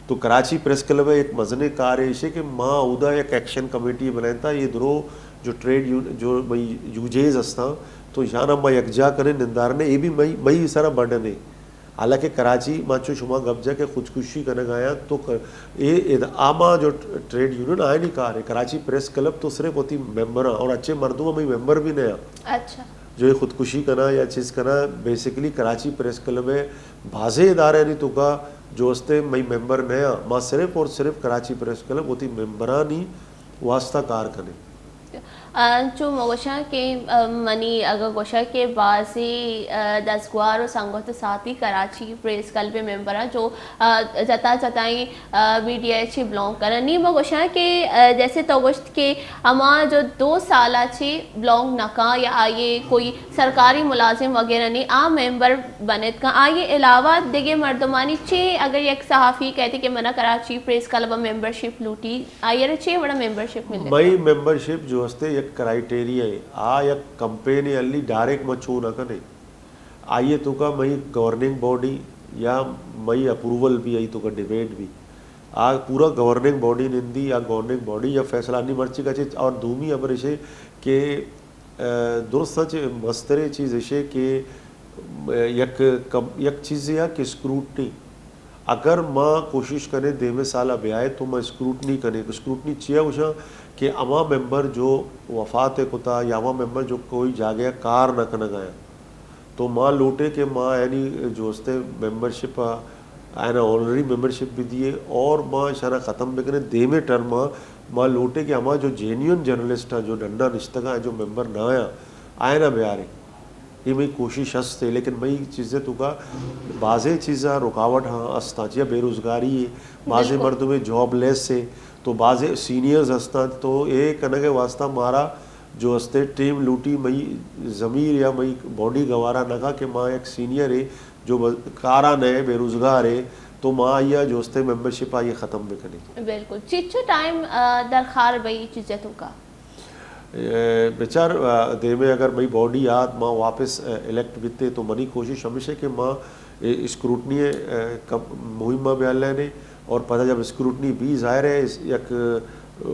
تو کراچی پریس کلب ءِ یک مزنیں کارے ایشے کہ ما اودا یک ایکشن کمیٹی بنائینتا، یہ درو جو ٹریڈ یون-، جو مئی یو جیز ہستاں، تو یانا ما یکجا کنیں نندارنے، اے بھی مئی، مئی سرا برڈن ہے۔ حالانکہ کراچی ما چو شما گپ جا کہ خودکشی کنگ آیا تو ک-، اے اد-، آما جو ٹریڈ یونین آئینی کار ہے، کراچی پریس کلب تو صرف وتی ممبر اور اچھے مردم ہمیں ممبر بھی نہ۔ اچھا۔ جو یہ خودکشی کنا یا چیز کنا، بیسیکلی کراچی پریس کلب ءِ بازیں ادارہانی توکا جو استے مئی ممبر نہ، ما صرف اور صرف کراچی پریس کلب وتی ممبرانی واسطہ کار کنے۔ آ، چو ما گوشاں کہ، آ، منی اگہ گوشاں کہ بازی، آ، دزگوار و سنگت و ساتھی کراچی پریس کلب ممبراں جو، آ، جتا جتائیں، آ، میڈیا چی بلانگ کنن۔ نی ما گوشاں کہ، آ، جیسے تو گوشت کہ ہما جو دو سالا چی بلانگ نہ کاں یا آئیے کوئی سرکاری ملازم وغیرہ نی آ ممبر بنت کاں۔ آئیے علاوہ دگہ مردمانی چی اگر یک صحافی کہتے کہ منا کراچی پریس کلب ممبرشپ لوٹی، آئی ءَ را چے وڑا ممبرشپ ملتا؟ مئی ممبرشپ جو ہستے یک کرائٹیریا ہے، آ یک کمپین ہے، علی ڈائریکٹ ما چو نہ کنے۔ آئی ءِ توکا مئی گورننگ باڈی یا مئی اپروول بھی، آئی توکا ڈیبیٹ بھی۔ آ پورا گورننگ باڈی نندی، آ گورننگ باڈی یا فیصلہ نی مرچی کا چیز۔ اور دومی خبر اسے کہ، آ، درست سچ مسترے چیز اسے کہ، آ، یک کم-، یک چیزے آ کہ اسکروٹنی اگر ما کوشش کنیں دیمے سال ءَ بیائے تو ما اسکروٹنی کنیں۔ اسکروٹنی چیا گوشاں کہ ہما ممبر جو وفات کتا یا ہما ممبر جو کوئی جاگہ کار نہ کنگا ہیں، تو ما لوٹے کہ ما یعنی جو استے ممبرشپ آئینا آنرری ممبرشپ بھی دیے اور ما اشانا ختم بکنے۔ دیمے ٹرم ما لوٹے کہ ہما جو جینیون جرنلسٹ ہیں، جو ڈنڈا نشتگا ہیں، جو ممبر نہ آیا، آئینا بیارے۔ یہ مئی کوشش ہست ہے، لیکن مئی چیزیں تو کا بازیں چیزاں رکاوٹ ہاں ہستاں، چیا بے روزگاری ہے، بازیں بالکل۔ مردم جاب لیس ہے، تو بازیں سینئرز ہستاں، تو اے کنگ واسطہ مارا جو ہستے ٹیم لوٹی، مئی ضمیر یا مئی باڈی گوارا نہ کا کہ ما یک سینئر ہے جو ب-، کارا نہ ہے، بے روزگار ہے، تو ما آئیا جو ہستے ممبرشپ آئیے ختم بکنی۔ بالکل۔ چچو ٹائم، آ، درخار بئی چیزیں تو کا؟ اے، بچار، آ، دیمے اگر مئی باڈی آت، ما واپس، آ، الیکٹ بیتے، تو منی کوشش ہمیش ہے کہ ما اے اسکروٹنی، آ، کم-، مہمہ بیان لینے اور پدا جب اسکروٹنی بھی ظاہر ہے اس یک، آ،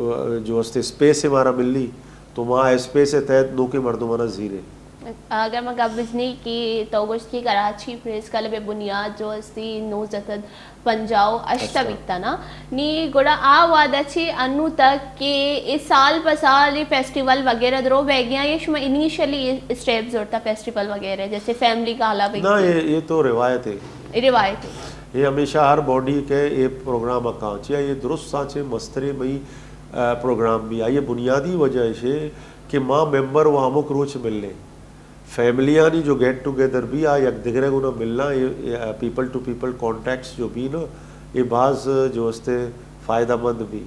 جو ہستے اسپیس ہے مارا ملی، تو ما اسپیس ہے تحت نوکے مردمانا زیرے۔ اگر ما گپ بجنی کہ تو گوشتی کراچی پریس کلب بنیاد جو ہستی نو زتد پنجاہ و ہشت ہشت۔ بیتا نا۔ نی گڑا آ وعدہ چی انو تک کہ اے سال پہ سال اے فیسٹیول وغیرہ درو بہ گیا، یا شما انیشلی اسٹیپ زورتا فیسٹیول وغیرہ، جیسے فیملی گالا بھی نہ، تھی۔ یہ، یہ تو روایت ہے۔ یہ روایت ہے۔ یہ ہمیشہ ہر باڈی کے یہ پروگرام کا چیا، یہ درست سانچے مسترے مئی، آ، پروگرام بھی آئیے۔ بنیادی وجہ ہے کہ ماں ممبر و ہمک روچ ملنے۔ فیملیانی جو گیٹ ٹوگیدر بی آ یک دگرے گونا ملنا، اے، اے، پیپل ٹو پیپل کانٹیکٹس جو بی نا، اے باز جو استے فائدہ مند بی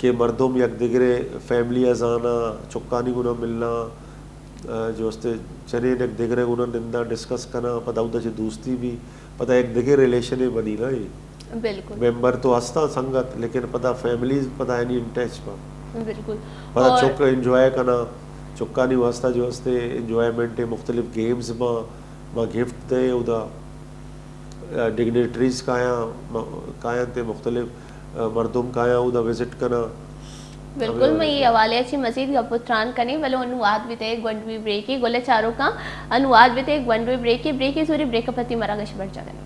کہ مردم یک دگرے فیملی ء زانا، چکانی گونا ملنا، ء، جو استے چنین یک دگرے گونا نندا ڈسکس کنا، پدا اودا چہ دوستی بی، پدا یک دگہ ریلیشنے بنی نا اے۔ بالکل۔ ممبر تو ہستاں سنگت، لیکن پدا فیملیز پدا اینی ان ٹچ با۔ بالکل۔ پدا اور چک انجوائے کنا، چکانی واسطہ جو ہستے انجوائمنٹ ہے، مختلف گیمز با، ما گفٹ دے اودا، ڈگنیٹریز کایاں، م-، کایاں تے مختلف، آ، مردم کایاں اودا وزٹ کنا۔ بالکل، ہمیں میں یہ حوالے اچھی مزید گپ و تران کنے، بلے انو آد بیتے گونڈوی بریکی، گلے چاروکاں، انو آد بیتے گونڈوی بریکی، بریکی زوری بریک پتی مرا گش بڑ جاگنے۔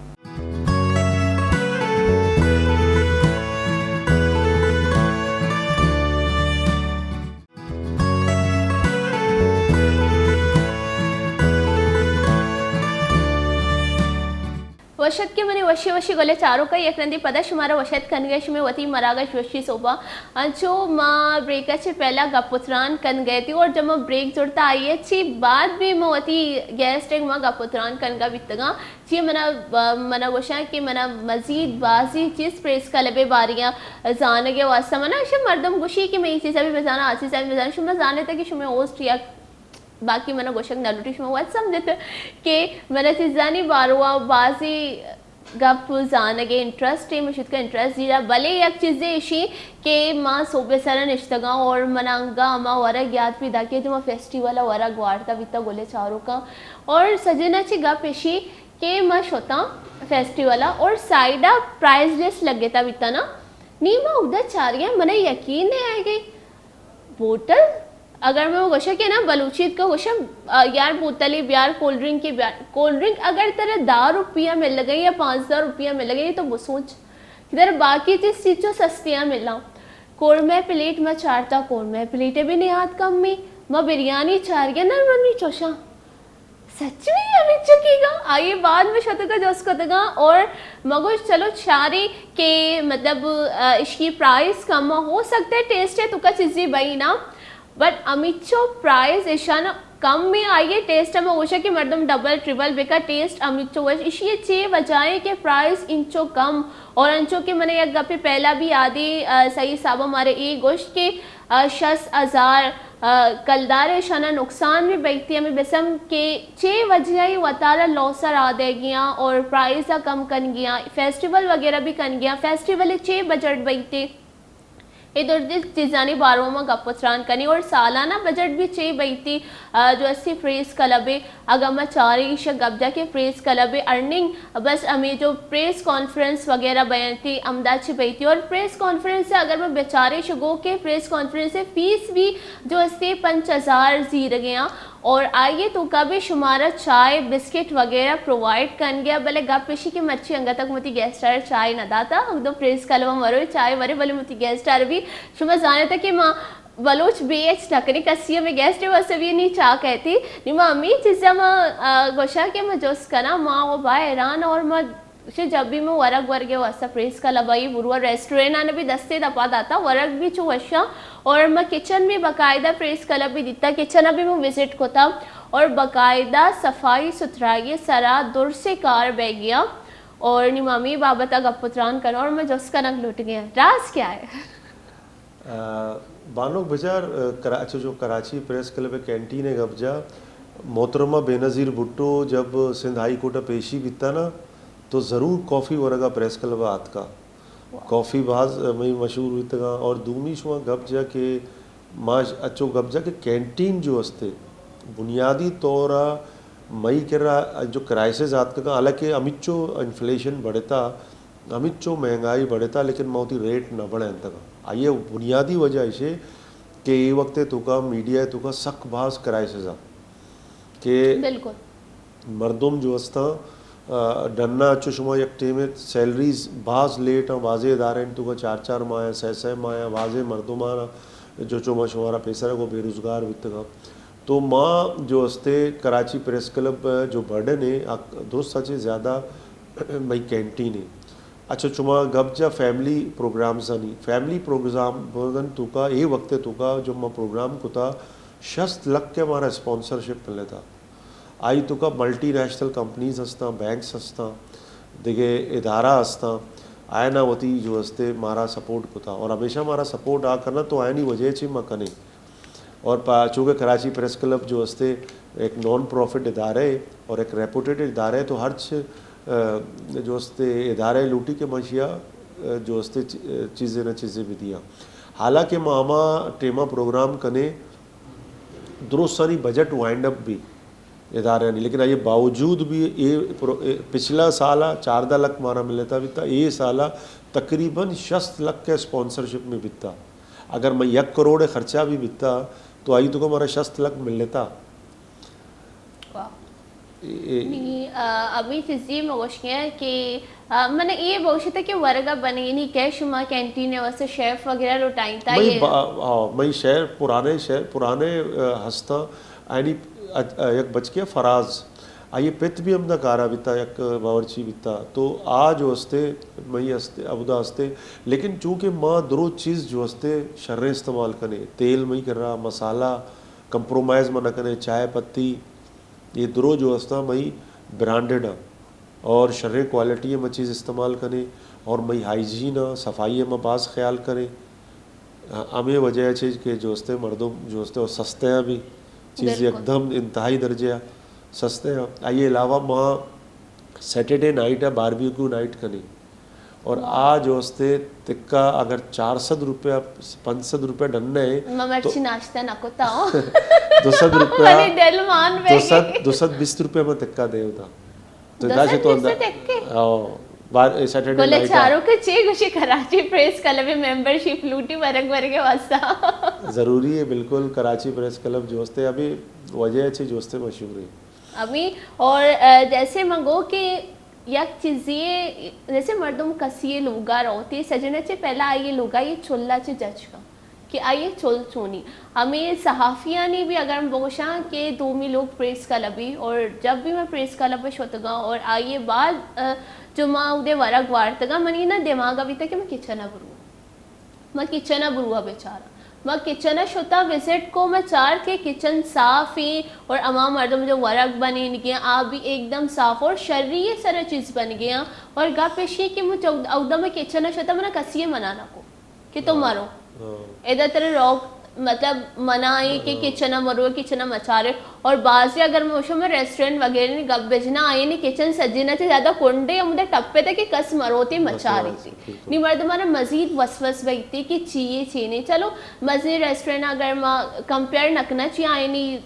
وش اتکے منی وشی وشی گلے چاروکا، یک رندی پدا شمارا وش اتک کنگے، شمے وتی مراگش وشی صوبہ۔ انچو ما بریک چے پہلا گپ و تران کنگے تی اور جب ما بریک زرتا آئیے چی بعد بھی ما وتی گیسٹ ایک ما گپ و تران کنگا بیتگاں۔ چی منا، منا گوشاں کہ منا مزید بازی چیز پریس کلب ء باریا زانگ ء واسطہ منا ایشی مردم گوشی کہ میں یہ چیزا بھی بزانا، آ چیزا بھی بزانا، شما زانے تا کہ شما ہوسٹ یا باقی منا گوشگ نہ لوٹی، شما وت سمجھت کہ منا چیزانی باروا بازی گپ زانگ ء انٹرسٹ ہے، مشت کا انٹرسٹ زیرا، بلے یک چیزے ایشی کہ ما صوبے سرا نشتگاں اور منا انگا ہما ورگ یاد پیدا کہ جو ما فیسٹیول ء ورگ وارتا بیتا گلے چاروکاں اور سجنا چی گپ ایشی کہ ما شتاں فیسٹیول ء اور سائیڈ ء پرائز لسٹ لگتا بیتا نا، نی ما اودا چارگیں، منا یقین نہیں آئے گئی۔ بوتل؟ اگر میں وہ گوشا کہ نا بلوچی کا گوشا، آ، یار بوتلی بیار، کولڈ ڈرنک کی بیار۔ کولڈ ڈرنک اگر ترا دہ روپیہ مل گئی یا پانچ سو روپیہ مل گئی تو بسوچ کہ ترا باقی چیز چیچو سستیاں ملا۔ کورمہ پلیٹ ما چارتا، کورمہ پلیٹ بھی نیاد کمی، ما بریانی چار گیا نا منی چوشاں۔ سچ میں ہمیں چکی گا؟ آئیے بعد میں شتگا جس کتگا اور مگوش چلو چاری کہ مطلب، آ، اشکی پرائس کم ہو سکتا ہے، ٹیسٹ ہے تو کا چیزی بئی نا، بٹ امیچو پرائس اشان کم میں آئیے ٹیسٹ ہم ہوشا کہ مردم ڈبل ٹریبل بکا ٹیسٹ امیچو وش اشی چے وجہ ہے کہ پرائس انچو کم اور انچو کہ منے یک گپے پہلا بھی آدی، آ، صحیح صاحب ہمارے اے گوشت کہ آ، شست ہزار، آ، کلدار ء شانا نقصان بھی بیتی۔ ہمیں بسم کہ چے وجہ ای وتارا لوسر آ دے گیاں اور پرائز ء کم کن گیاں، فیسٹیول وغیرہ بھی کن گیاں۔ فیسٹیول ء چے بجٹ بیتی؟ اے دردی چیزانی بارو ما گپ و تران کنی اور سالانہ بجٹ بھی چے بیتی، آ، جو اسی پریس کلب ء اگاں ما چاریں ایشی ء گپ جا کہ پریس کلب ء ارننگ بس ہمیں جو پریس کانفرنس وغیرہ بیان تھی ہمدا چہ بیتی اور پریس کانفرنس ء اگر ما بچاریں شگو کہ پریس کانفرنس ء فیس بھی جو استے پنچ ہزار زیرگیاں اور آئیے تو کا بھی شمارا چائے بسکٹ وغیرہ پرووائڈ کن گیا، بلے گپ اشی کہ مرچی انگا تک متی گیسٹ آر چائے نہ داتا، ہم دو پریس کلب ء مرو چائے ورے بلے متی گیسٹ آر بھی شما زانتا کہ ما بلوچ بی ایچ نہ کنی، کسی ہمیں گیسٹ واسطے بھی نہیں چاہ کہتی۔ نی ما ہمیں چیزیں ما، آ، گوشا کہ ما جست کنا، ما وہ با حیران اور ما شے جب بھی ما ورگ ورگے واسطہ پریس کلب آئی بروا ریسٹورینٹ آنے بھی دستے دپا داتا، ورگ بھی چو وشا اور ما کچن بھی باقاعدہ پریس کلب بھی دیتا، کچن بھی ما وزٹ کتا اور باقاعدہ صفائی ستھرائی سرا در سے کار بہ گیا اور نی ما ہمیں بابت گپ و تران کنا اور ما جست کنگ لوٹ گیا، راز کیا ہے؟ آ، بانک بچار، آ، کرا-، اچھا، جو کراچی پریس کلب ءِ کینٹین ءِ گپ جا، محترمہ بینظیر بھٹو جب سندھ ہائی کورٹ ءَ پیشی بیتا نا، تو ضرور کافی ورگ ءَ پریس کلب ءَ آتکا۔ کافی باز، آ، مئی مشہور بیتگاں۔ اور دومی شما گپ جا کہ ما اچو گپ جا کہ کینٹین جو استے، بنیادی طور ءَ مئی کرا جو کرائسز آتکگاں، حالانکہ ہمچو انفلیشن بڑھتا، ہمینچو مہنگائی بڑھتا، لیکن ما وتی ریٹ نہ بڑھینتگ۔ آئی ءِ بنیادی وجہ ایشے کہ اے وقت ءِ توکا میڈیا ءِ توکا سک باز کرائسز ءَ کہ بالکل۔ مردم جو استاں، آ، ڈنا چو شما یک ٹیم ءَ سیلریز باز لیٹ آں، بازیں ادارہ انت توکا چار چار ماہ ءَ، سہ سہ ماہ ءَ، بازیں مردمان جو چو ما شمارا پیسر ءَ گو بے روزگار بیتگاں۔ تو ما جو استے کراچی پریس کلب جو برڈن ہے، آ درست سچے زیادہ مئی کینٹین ہے۔ اچھا، چما گپ جا فیملی پروگرامز آنی۔ فیملی پروگرام بودن توکا، اے وقت توکا جو ما پروگرام کتا، شست لکھ کے مارا اسپانسرشپ ملے تھا۔ آئی توکا ملٹی نیشنل کمپنیز ہستاں، بینکس ہستاں، دیگه ادارہ ہستاں، آئینا وتی جو استے مارا سپورٹ کتا اور ہمیشہ مارا سپورٹ آ کرنا تو آئینی وجہ چی ما کنے۔ اور پا-، چونکہ کراچی پریس کلب جو استے ایک نان پروفٹ ادارہ ہے اور ایک ریپوٹیڈ ادارہ ہے، تو ہرچ، آ، جو استے ادارہ لوٹی کہ ما اشیا، آ، جو استے چ-، چیزیں نہ چیزیں بھی دیا۔ حالانکہ ما ہما ٹیما پروگرام کنے درستانی بجٹ وائنڈ اپ بھی ادارہ نہیں، لیکن آئی باوجود بھی اے پرو-، اے پچھلا سال چاردہ لکھ مارا ملتا بیتا، اے سال تقریباً شست لکھ کے اسپانسرشپ میں بیتا۔ اگر میں یک کروڑ خرچہ بھی بیتا، تو آئی توکا مارا شست لکھ ملتا۔ واہ۔ اے، اے نی، آ، ابھی چیزی مگوشکے کہ، آ، من اے بوشتا کہ ورگا بنینی کہ شما کینٹین واسطے شیف وغیرہ لوٹائیں تا مئی یہ با-، ہاں، مئی شہر پرانے، شہر پرانے، آ، ہستاں، یعنی، آ، آ، یک بچکے فراز، آئی پت بھی ہمدا کارا بیتا، یک باورچی بیتا۔ تو آ جو استے، مئی استے، ابدا استے، لیکن چونکہ ما درو چیز جو استے شریں استعمال کنے، تیل مئی کرا، مسالہ، کمپرومائز ما نہ کنے، چائے پتی، یہ درو جو استاں مئی برانڈڈ آں اور شریں کوالٹی ما چیز استعمال کنے اور مئی ہائیجین آں، صفائی ما باز خیال کنے۔ ہمیں وجہ چیز کہ جو استے مردم جو استے اور سستے ہیں بھی، چیز بالکل۔ یکدم انتہائی درجے آ سستے ہیں۔ آئیے علاوہ ما سیٹرڈے نائٹ آ باربیکیو نائٹ کنے۔ اور آ جو استے تکا اگر چار سد روپیہ، پنچ سد روپیہ ڈن ہے، ما تو مرچی ناشتہ نہ کتا ہوں۔ دو سد روپیہ، منی دل مان دو سد، بیگی۔ دو سد بیست روپیہ ما تکا دے ہوتا۔ تو دو سد بیست تکے؟ آؤ، بار-، اے سیٹرڈے کل نائٹ آ۔ چاروں کے چے گوشی کراچی پریس کلب ممبرشپ لوٹی ورگ ورگے واسطہ۔ ضروری ہے، بالکل، کراچی پریس کلب جو استے ابھی وجہ ہے چے جو استے مشہور ہے۔ ابھی اور، آ، جیسے منگو کہ یک چیزے، جیسے مردم کسی لوگا روتے، سجنہ چے پہلا آئیے لوگا یہ چلا چے جج کا کہ آئیے چل چونی۔ ہمیں صحافیانی بھی اگر ہم بگوشاں کہ دومی لوگ پریس کلبی اور جب بھی میں پریس کلب شتگاں اور آئیے بعد، آ، جو ما اودے ورگ وارتگاں، منی نا دماغ ابھی تک کہ میں کچن برو۔ ما کچن ء بروا بچاراں۔ ما کچن ء شتا وزٹ کو، ما چار کہ کچن صاف ہیں اور اما مردم جو ورگ بنینگے ہیں، آ بھی ایک دم صاف اور شری سر چیز بن گئے ہیں۔ اور گپ اشی کہ مجھے اودا میں کچن ء شتا منا کسی منع نہ کو کہ تو مرو۔ ہاں۔ ادا تر روک مطلب منع ہے کہ کچن ء مرو، کچن ء مچارے۔ اور بعضی اگر میں وشو میں ریسٹورنٹ وغیرہ نی گپ بجنا آئے نی کچن سجینا چے زیادہ کنڈے ہم ادھر ٹپے تھے کہ کس مروتے مچاری تھی۔ نی مردمانا مزید وسوس بیتے کہ چیئے چینے۔ چلو مزے ریسٹورنٹ اگر ما کمپیئر نکنا چی آئے نی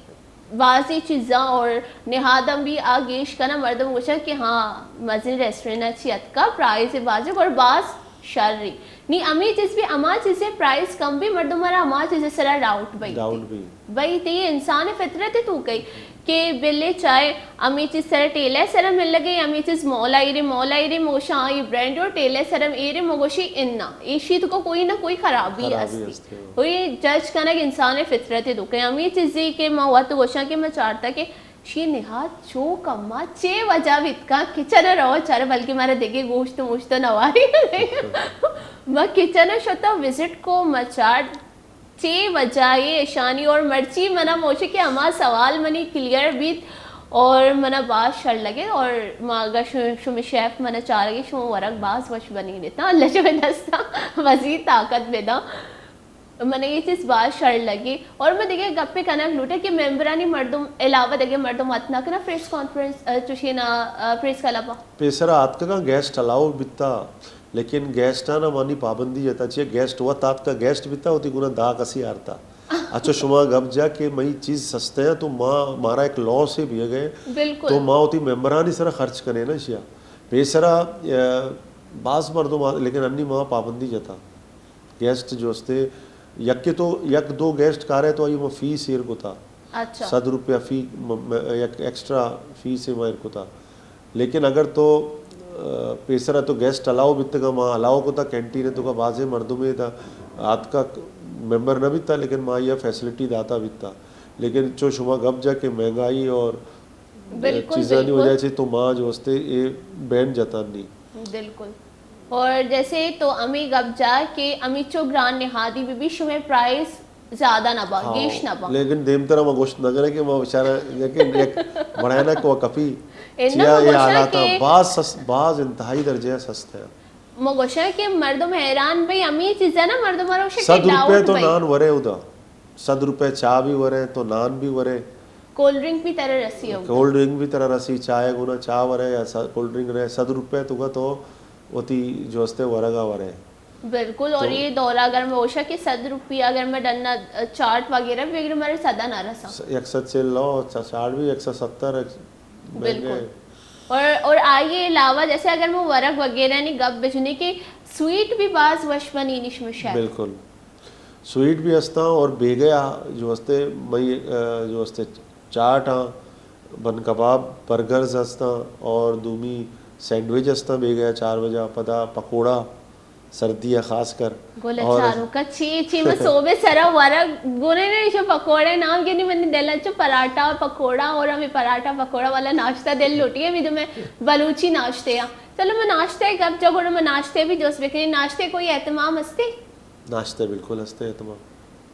بازی چیزاں اور نہادم بھی آ گیش کنا مردم گوشن کہ ہاں مزے ریسٹورنٹ چی اتکا پرائز بازی اور باز شر ری۔ نی امی چیز بھی اما چیزیں پرائز کم بھی مردم مارا اما چیزیں سرا ڈاؤٹ بیتے۔ ڈاؤٹ بھی۔ بھئی، تئی انسان فطرت تو کئی۔ کہ بلے چاہے ہمے چیز سر ٹیلہ سر ملگے، ہمے چیز مولا ایرے، مولا ایرے موشاں آئی برانڈ اور ٹیلہ سر ایرے موگوشی انا، ایشی تو کو کوئی نہ کوئی خرابی خرابی ہستی۔ ہستی، ہاں۔ وہی جج کنگ انسان فطرت دکے۔ ہمے چیزی کہ ما وقت گوشاں کہ ما چارتا کہ شی نہاد چو کما چے وجہ بیت کا کچن رو چار، بلکہ مارا دیگے گوشت موشت نواری۔ ما کچن شتا وزٹ کو، ما چار چے وجہ اے اشانی؟ اور مرچی منا موشی کہ ہما سوال منی کلیئر بیت اور منا باز شر لگے۔ اور ما اگر شو-، شمی شیف منا چارگے، شما ورگ باز وش بنی دیتا، اللہ شمی دستا مزید طاقت بدا۔ من یہ چیز باز شر لگی۔ اور من دیگه گپے کنگ لوٹے کہ ممبرانی مردم علاوہ دیگه مردم اتنا کنا پریس کانفرنس، اه، چوشی نا، اه، پریس کلب۔ پیسرا آتکگاں گیسٹ الاؤ بیتا، لیکن گیسٹانا مانی پابندی جتا، چیا گیسٹ وت آتکا گیسٹ بیتا، وتی گنا دہ کسی آرتا۔ اچھا، شما گپ جا کہ مئی چیز سستے ہیں تو ما، مارا ایک لاس ہے بھی گئے۔ بالکل۔ تو ما وتی ممبرانی سرا خرچ کنے نا شیا۔ پیسرا، اه، باز مردم آ-، لیکن انی ما پابندی جتا۔ گیسٹ جو استے، یکے تو یک دو گیسٹ کارے تو آئی ما فیس ایر کتا۔ اچھا۔ صد روپیہ فی، م-، م-، یک ایکسٹرا فیس ما ایر کتا۔ لیکن اگر تو، اه، پیسرا تو گیسٹ الاؤ بیتگا، ما الاؤ کتا کینٹین تو کا بازے مردمے تا آتکا ممبر نہ بیتا، لیکن ما آئی فیسلٹی داتا بیتا۔ لیکن چو شما گپ جا کہ مہنگائی اور بالکل، چیزانی بالکل۔ وجہ سے تو ما جو استے اے بین جتا نی۔ بالکل۔ اور جیسے تو امی گپ جا کہ امی چو گران نہادی بی بی شمے پرائس زیادہ نہ با، ہاں، گیش نہ با۔ لیکن دیمترا ما گوشت نہ کرے کہ ما بیچارہ لیکن یک بڑائنا کو کپی اناں چیا ما اے گوشاں حالات کہ باز سس-، باز انتہائی درجے سستے ہیں۔ ما گوشاں کہ مردم حیران بھئی، امی چیزیں نا مردم رو شکے صد روپے ڈاؤٹ تو بھئی۔ نان ورے ادا۔ صد روپے چاہ بھی ورے تو نان بھی ورے۔ کولڈ ڈرنک بھی ترا رسی ہو۔ کولڈ ڈرنک بھی ترا رسی، چاہ گنا چاہ ورے یا س-، کولڈ ڈرنک رہے، صد روپے تو کا تو وتی جو استے ورگا ورے۔ بالکل، اور تو یہ دورہ اگر میں ہوشا کہ صد روپیہ اگر میں ڈننا چاٹ وغیرہ بھی اگر ہمارے سدا نہ رسا۔ س-، یک سد چل لو، چا-، چاٹ بھی یک سد ستر، ایک مہنگے۔ بالکل۔ اور، اور آئیے علاوہ جیسے اگر میں ورگ وغیرہ نی گپ بجنے کہ سویٹ بھی باز وش بنی نش میں شاید۔ بالکل۔ سویٹ بھی ہستاں اور بیگہ جو ہستے مئی، آ، جو ہستے چاٹ ہاں، بن کباب، برگرز ہستاں اور دومی سینڈوچ ہستاں بیگہ چار بجہ، پدا پکوڑا سردی ہے خاص کر۔ گل اور چاروکا چی، چی میں صوبے سرا ورگ گنے نے شو پکوڑے نام گنی منی دل اچ پراٹھا اور پکوڑا اور ہمیں پراٹھا پکوڑا والا ناشتہ دل لوٹی ہے، بھی تو میں بلوچی ناشتے ہاں۔ چلو میں ناشتے گپ جو گڑا میں ناشتے بھی جوس بکنی، ناشتے کوئی اہتمام ہستے؟ ناشتہ بالکل ہستے اہتمام۔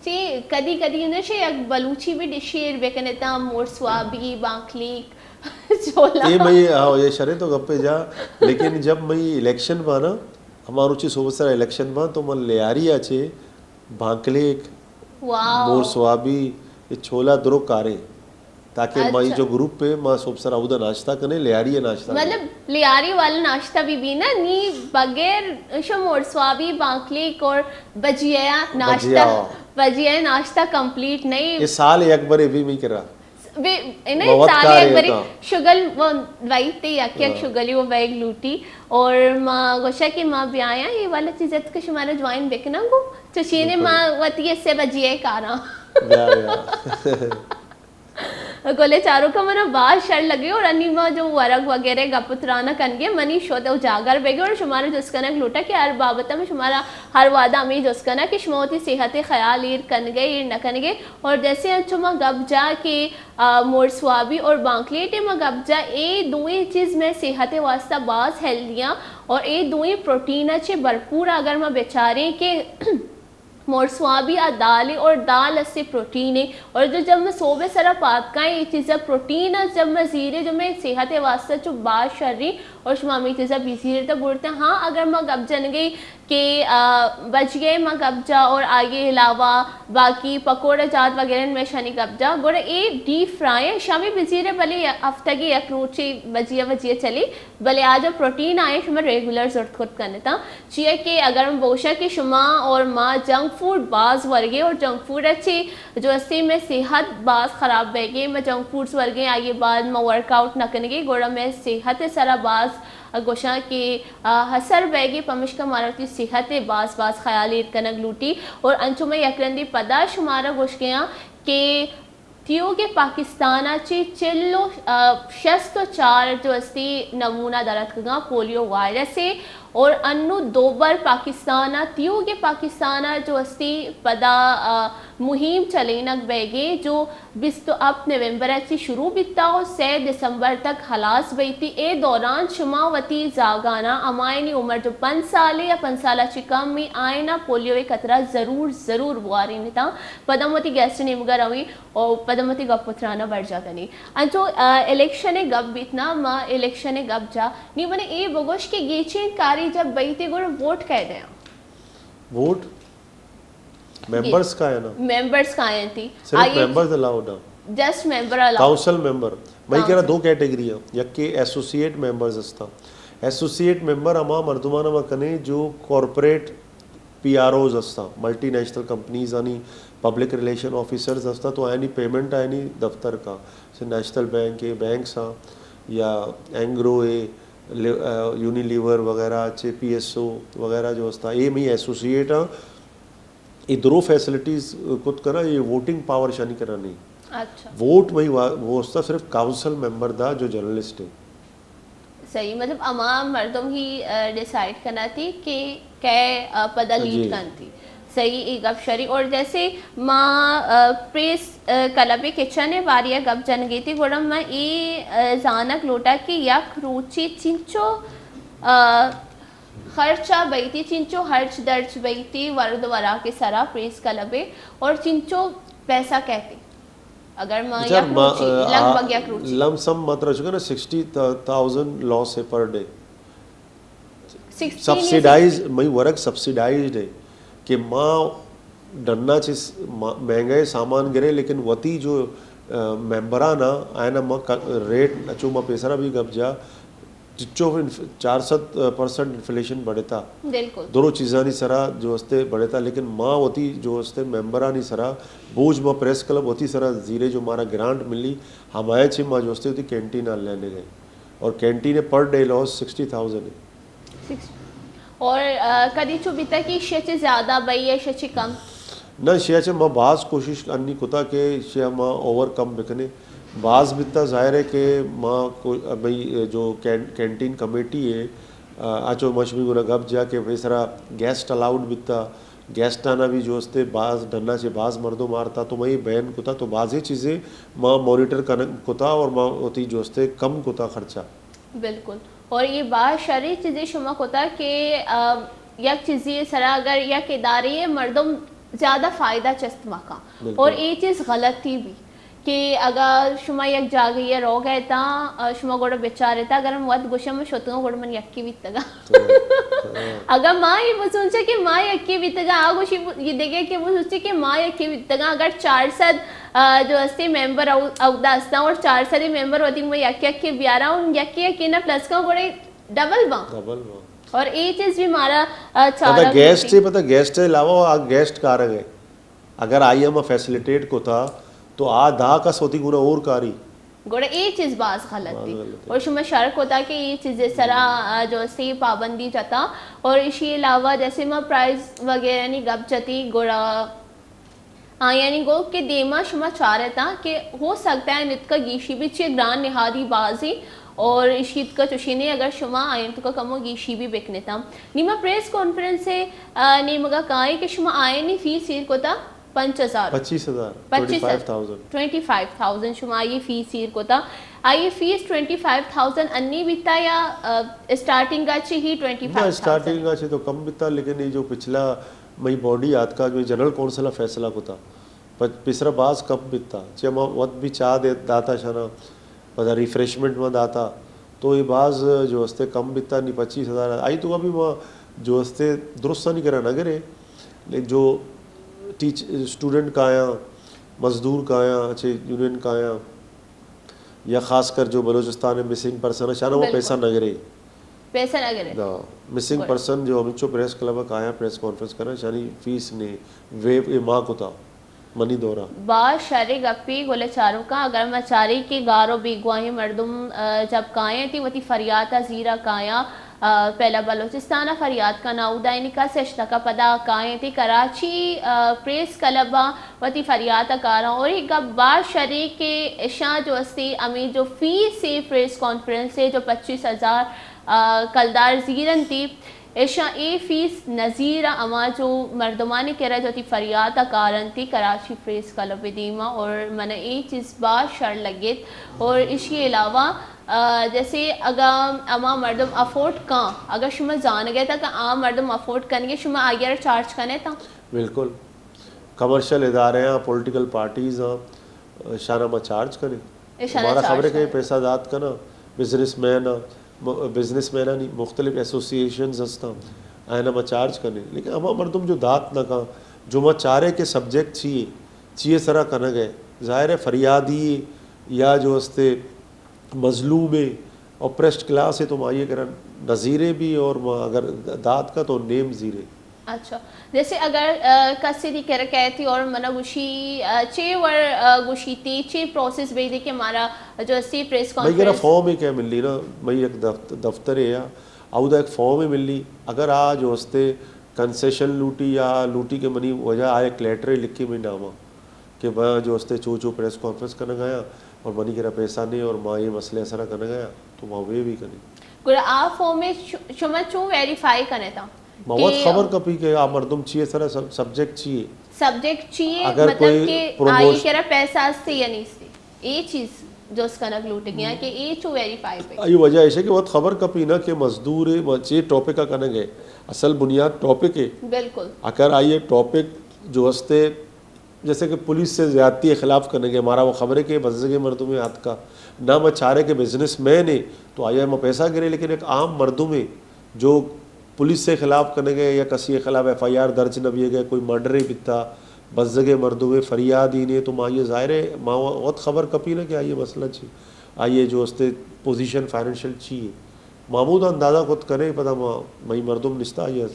چی کدی کدی نہ شے یک بلوچی بھی ڈش شیئر بکنے تا، مور سوابی، بانکلیک، چولا۔ اے مئی، ہاں، یہ شرے تو گپے جا، لیکن جب مئی الیکشن بانا، ہمارو چی صوبہ سرا الیکشن بان تو من لیاری آ چے بانکلیک، واو۔ مور سوابی، یہ چولا درو کارے۔ تاکہ ما اچھا۔ جو گروپ پہ ما صبح سر اودا ناشتہ کنے، لیاری ہے ناشتہ کنے۔ مطلب لیاری والا ناشتہ بھی بھی نا، نی بغیر شو مور سوابی، بانکلیک اور بجیا ناشتہ، بجیا۔ بجیا ناشتہ کمپلیٹ نہیں۔ یہ سال یک برے بھی میں کرا۔ بھی، نہیں، موت سال کار یک ہے برے تا۔ شگل وہ وائتے یک یک ہاں۔ شگلی وہ بیگ لوٹی اور ما گوشا کہ ما بیایا یہ والا چیز ات کہ شمارا جوائن بکنا گو۔ چشینے بالکل۔ ما وتی سے بجیا کارا۔ بیا، بیا۔ گلے چاروکا منا باز شر لگے اور انی ما جو ورگ وغیرہ گپ و ترانہ کنگے منی شد و جاگر بیگے اور شمارا جست کنگ لوٹا کہ ہر بابت میں شمارا ہر وعدہ ہمیں جست کنا کہ شما وتی صحت خیال ایر کنگے ایر نہ کنگے اور جیسے انچو ما گپ جا کہ، آ، مور سوابی اور بانکلیٹ ما گپ جا اے دوئیں چیز میں صحت واسطہ باز ہیلدی ہیں اور اے دوئیں پروٹین چے بھرپور اگر ما بیچاریں کہ مور سوابی آ دال ہے اور دال اس سے پروٹین ہے اور جو جب میں صوبے سرا پاتکائیں یہ چیزا پروٹین ہے جب میں زیرے جو میں صحت واسطہ چو باز شری اور شما ہمیں چیزا بھی زیرے تا بورتے ہیں۔ ہاں اگر میں گپ جن گئی کہ، آ، بچ گئے میں گپ جا اور آگے علاوہ باقی پکوڑا جات وغیرہ میں شانی گپ جا گوڑا اے ڈیپ فرائی ہے شامی بھی زیرے بلے ہفتگی یک روچی بجیا بجیا چلی بلے آ جو پروٹین آئے شما ریگولر زرت کرت کرنے تا۔ چیا کہ اگر ہم بوشا کہ شما اور ما جنک فوڈ باز ورگے اور جنک فوڈ اچھی جو استے میں صحت باز خراب بیگے، میں جنک فوڈز ورگے آئیے بعد میں ورک آؤٹ نہ کنگے، گوڑا میں صحت سرا باز گوشاں کہ، آ، اثر بیگے، پمشکا مارا وتی صحت باز باز خیال ایر کنگ لوٹی۔ اور انچو میں یک رندی پدا شمارا گوش گیا کہ تیوگے پاکستان ءَ چہ چل و، آ، شست و چار جو استی نمونہ در اتکگاں پولیو وائرس ءِ، اور انو دوبر پاکستان ءَ تیوگے پاکستان ءَ جو استی پدا، آ، مہم چلینگ بیگے جو بیست و ہپت نومبر ءَ چہ شروع بیتا و سے دسمبر تک ہلاس بیتی۔ اے دوران شما وتی زاگاناں ہمایانی عمر جو پنچ سالے یا پنچ سال ءَ چہ کم ایں آئینا پولیو ءِ قطرہ ضرور، ضرور بوارینتاں۔ پدا ہم وتی گیسٹ ءِ نیمگا رویں۔ او پدا وتی گپ و ترانا برجا کنی۔ انچو، آ، الیکشن ءِ گپ بیت نا، ما الیکشن ءِ گپ جا۔ نی من اے بگوش کہ گیچین کاری جب بیتی گڑا ووٹ کئے دیاں؟ ووٹ ممبرز کا ہے نا؟ ممبرز کا ہیں تھی؟ صرف آئیے ممبرز الاؤڈ ہیں۔ جسٹ ممبر الاؤڈ۔ کاؤنسل ممبر۔ مئی کہہ رہا کاؤنسل۔ دو کیٹیگری ہیں، یک کہ ایسوسیٹ ممبرز ہستا۔ ایسوسیٹ ممبر ہما مردمان ہما کنے جو کارپوریٹ پی آر اوز ہستاں، ملٹی نیشنل کمپنیز آنی پبلک ریلیشن آفیسرز ہستاں، تو آیانی پیمنٹ آیانی دفتر کا، جیسے نیشنل بینک ہے، بینکس آں، یا اینگرو ہے، لی-، آ، یونیلیور وغیرہ، چے پی ایس او وغیرہ جو ہستاں، اے مئی ایسوسیٹ آں، اے درو فیسلٹیز کت کنا، اے ووٹنگ پاور شانی کرا نہیں۔ اچھا۔ ووٹ مئی وا-، وہ ہستا صرف کاؤنسل ممبر دا جو جرنلسٹ ہے۔ صحیح، مطلب، ہما مردم ہی، آ، ڈیسائیڈ کنا تھی کہ کئے، آ، پدا لیڈ جی۔ کنتی۔ صحیح، اے گپ شری۔ اور جیسے ما، آ، پریس، آ، کلب کچن ءِ باریا گپ جنگی تھی، گڑا من اے، آ، زانگ لوٹا کہ یک روچی چنچو، آ، خرچہ بیتی، چنچو ہرچ درچ بیتی ورد وراک سرا پریس کلب ءِ، اور چنچو پیسہ کہتی؟ اگر ما بچار یک ما، روچی، آ، لگ بھگ یک روچی۔ لم سم ما ترا چکا نا سکسٹی تھاؤزنڈ لاس ہے پر ڈے۔ سکسٹی نہیں، سبسیڈائز، سکسٹی۔ مئی ورگ سبسیڈائزڈ ہے کہ ما ڈنا چہ س-، ما-، مہنگا سامان گرے، لیکن وتی جو، آ، ممبران آ، آئینا ما ک-، ریٹ اچو ما پیسرا بھی گپ جا، چچو انف-، چار سد پرسنٹ انفلیشن بڑھتا۔ بالکل۔ درو چیزانی سرا جو استے بڑھتا، لیکن ما وتی جو استے ممبرانی سرا بوجھ ما پریس کلب وتی سرا زیرے جو مارا گرانٹ ملی، ہمائے چہ ما جو استے وتی کینٹین آ لینے گئے۔ اور کینٹین پر ڈے لاس سکسٹی تھاؤزنڈ ہے۔ سکس-، اور، آ، کدی چو بیتا کہ ایشی چہ زیادہ بئی یا ایشی چہ کم؟ نہ، ایشی چہ ما باز کوشش انی کتا کہ ایشی ما اوور کم بکنے۔ باز بیتا، ظاہر ہے کہ ما کو-، بھئی جو کین-، کینٹین کمیٹی ہے، آ، اچو مشمی گنا گپ جا کہ پیسرا گیسٹ الاؤڈ بیتا، گیسٹ آنا بھی جو استے باز ڈنا چہ باز مردم آرتا، تو مئی بین کتا، تو بازی چیزیں ما مانیٹر کن-، کتا اور ما وتی جو استے کم کتا خرچہ۔ بالکل۔ اور یہ باز شری چیزیں شما کتا کہ، آ، یک چیزی سرا اگر یک ادارے مردم زیادہ فائدہ چست مکا۔ بالکل۔ اور یہ چیز غلطی بھی کہ اگر شما یک جاگہی رو گئے تا، آ، شما گوڑا بچارے تا، اگر ہم وقت گوشم شتگا گوڑا من یکی بیتگا۔ ہاں، ہاں۔ اگاں ما اے بسوچاں کہ ما یکے بیتگاں، آ گوشی ب-، یہ دگہ کہ بسوچی کہ ما یکے بیتگاں، اگر چار سد، آ، جو استے ممبر او-، اودا استاں اور چار سد ممبر وتی ما یک یکے بیاراں، ان یکے یکے نہ پلس کاں گڑے ڈبل باں۔ ڈبل باں۔ اور اے چیز بھی مارا، آ، پتہ چارگ گیسٹ ہوتی۔ ہے، پتہ گیسٹ ہے علاوہ آ گیسٹ کارگ ہے۔ اگر آئی ہم فیسلیٹیٹ کتا تو آ دہ کس وتی گنا اور کاری۔ گڑا اے چیز باز غلط باز تھی۔ غلط تھی۔ اور شما شر کتا کہ اے چیز سرا، آ، جو استے پابندی جتا۔ اور اشی علاوہ جیسے ما پرائز وغیرہ نی گپ جتی، گڑا آیانی گو کہ دیما شما چارتا کہ ہو سکتا ہے نتکا گیشی بھی چی گران نہادی بازی اور اشی تکا چوشی نے اگر شما آئین تکا کمو گیشی بھی بکنتا۔ نیما پریس کانفرنس ہے، آ، نیمگا کائے کہ شما آئینی فیس ایر کتا پنچ ہزار۔ پچیس ہزار، پچیس ہزار، twenty five thousand. Twenty five thousand شما آئی فیس ایر کتا۔ آئی فیس ٹوئنٹی فائیو تھاؤزنڈ انی بیتا یا، آ، اسٹارٹنگ آ چی ہی ٹوئنٹی فائیو تھاؤزنڈ؟ نہ، اسٹارٹنگ آ چی تو کم بیتا، لیکن یہ جو پچھلا مئی باڈی آتکا جو جنرل کونسل آ فیصلہ کتا، پ-، پیسرا باز کم بیتا۔ چہ ما وت بھی چاہ دے-، داتا شنا، پدا ریفریشمنٹ ما داتا۔ تو یہ باز جو استے کم بیتا، نی پچیس ہزار۔ آئی تو ابھی ما جو استے درستانی کرا نہ گرے، لیکن جو ٹیچ-، اسٹوڈنٹ کایاں، مزدور کایاں، چہ یونین کایاں، یا خاص کر جو بلوچستان میں مسنگ پرسن ہیں، شانہ وہ بالکل۔ پیسہ نہ گرے۔ پیسہ نہ گرے۔ دا مسنگ گڈ۔ پرسن جو ہمچو پریس کلب کایاں پریس کانفرنس کرا، شانی فیس نے ویو اے ما کتا۔ منی دورہ۔ باز شریں گپے گل چاروکاں، اگر ما چاریں کہ گار و بیگواہیں مردم، آ، جب کائیں تی وتی فریاد ء زیرا کایاں، آ، پہلا بلوچستان ءَ فریاد کناں، اودا اینی کس اشتکا پدا کائیں تی کراچی، آ، پریس کلب ءَ وتی فریاد ءَ کاراں۔ اور اے گپ باز شریں کہ اشاں جو استی ہمیں جو فیس ءِ پریس کانفرنس ءِ جو پچیس ہزار، آ، کلدار زیرنتی، اشاں اے فیس نزیر ءَ ہما جو مردمانی کرا جو وتی فریاد ءَ کارنتی کراچی پریس کلب ءِ دیما، اور من اے چیز باز شر لگت۔ اور اشی علاوہ آ، جیسے اگاں ہما مردم افورڈ کاں، اگاں شما زانگ ءَ تا کہ آ مردم افورڈ کنگے، شما آئی ءَ را چارج کنے تا؟ بالکل۔ کمرشل ادارے آں، پولیٹیکل پارٹیز آں، شانا ما چارج کنیں۔ اشانا ہمارا چارج خبر ہے کہ کنیں۔ پیسہ دات کنا، بزنس مین آں، م-، بزنس مینانی مختلف ایسوسی ایشنز ہستاں، آئینا ما چارج کنیں۔ لیکن ہما مردم جو دات نہ کاں، جو ما چارے کہ سبجیکٹ چیے، چیے سرا کنگ ہے، ظاہر ہے فریادی یا جو استے مظلوم ءِ، اپریسڈ کلاس ءِ، تو ما آئی ءِ کرا نزیرے بھی، اور ما اگر دات کا تو نیم زیرے۔ اچھا، جیسے اگر، آ، کسی دی کرا کہتی اور منا گوشی، آ، چے ور، آ، گوشی تی، چے پروسیس بیدے کہ مارا جو استی پریس مئی کرا کانفرنس؟ فارم ءِ کہ ملی نا، مئی یک دفت-، دفتر ءِ یا، اودا یک فارم ءِ ملی، اگر آ جو استے کنسیشن لوٹی یا لوٹی کہ منی وجہ آ یک لیٹر لکھی منی ناما۔ کہ ما جو استے چو چو پریس کانفرنس کنگ آیاں اور منی کرا پیسہ نہیں اور ما یہ مسئلے سرا کنگ آیاں، تو ما وے بھی کنیں۔ گڑا آ فارم ءَ ش-، شما چون ویریفائی کنے تا ما وت کہ خبر کپی کہ آ مردم چیے سرا سب-، سبجیکٹ چیے۔ سبجیکٹ چیے، اگر مطلب کوئی کہ آئی پروموش- کرا پیسہ استے یا نہیں استے؟ اے چیز جست کنگ لوٹگیاں کہ اے چو ویریفائی پہ؟ آئی وجہ ایشے کہ وت خبر کپی نا کہ مزدور ءِ چے ٹاپک ءَ کنگ ہے۔ اصل بنیاد ٹاپک ہے۔ بالکل۔ اگر آئی ٹاپک جو استے جیسے کہ پولیس سے زیادتی ءِ خلاف کنگ ءَ، مارا وہ خبر ہے کہ بزگیں مردمے آتکا، نہ ما چارے کہ بزنس مین ہے تو آئی ءَ ما پیسہ گرے، لیکن ایک عام مردمے جو پولیس سے خلاف کنگ ءَ یا کسی ءِ خلاف ایف آئی آر درج نہ بیگ ءَ، کوئی مرڈرے بیتا، بزگیں مردمے فریادی نے، تو ما یہ ظاہر ہے ما وت خبر کپی نا کہ آئی ءِ مسئلہ چی، آئی ءِ جو استے پوزیشن فائنینشل چی ہے۔ ما ہمودا اندازہ کت کنیں، پدا ما، مئی مردم نشتا آئی ءَ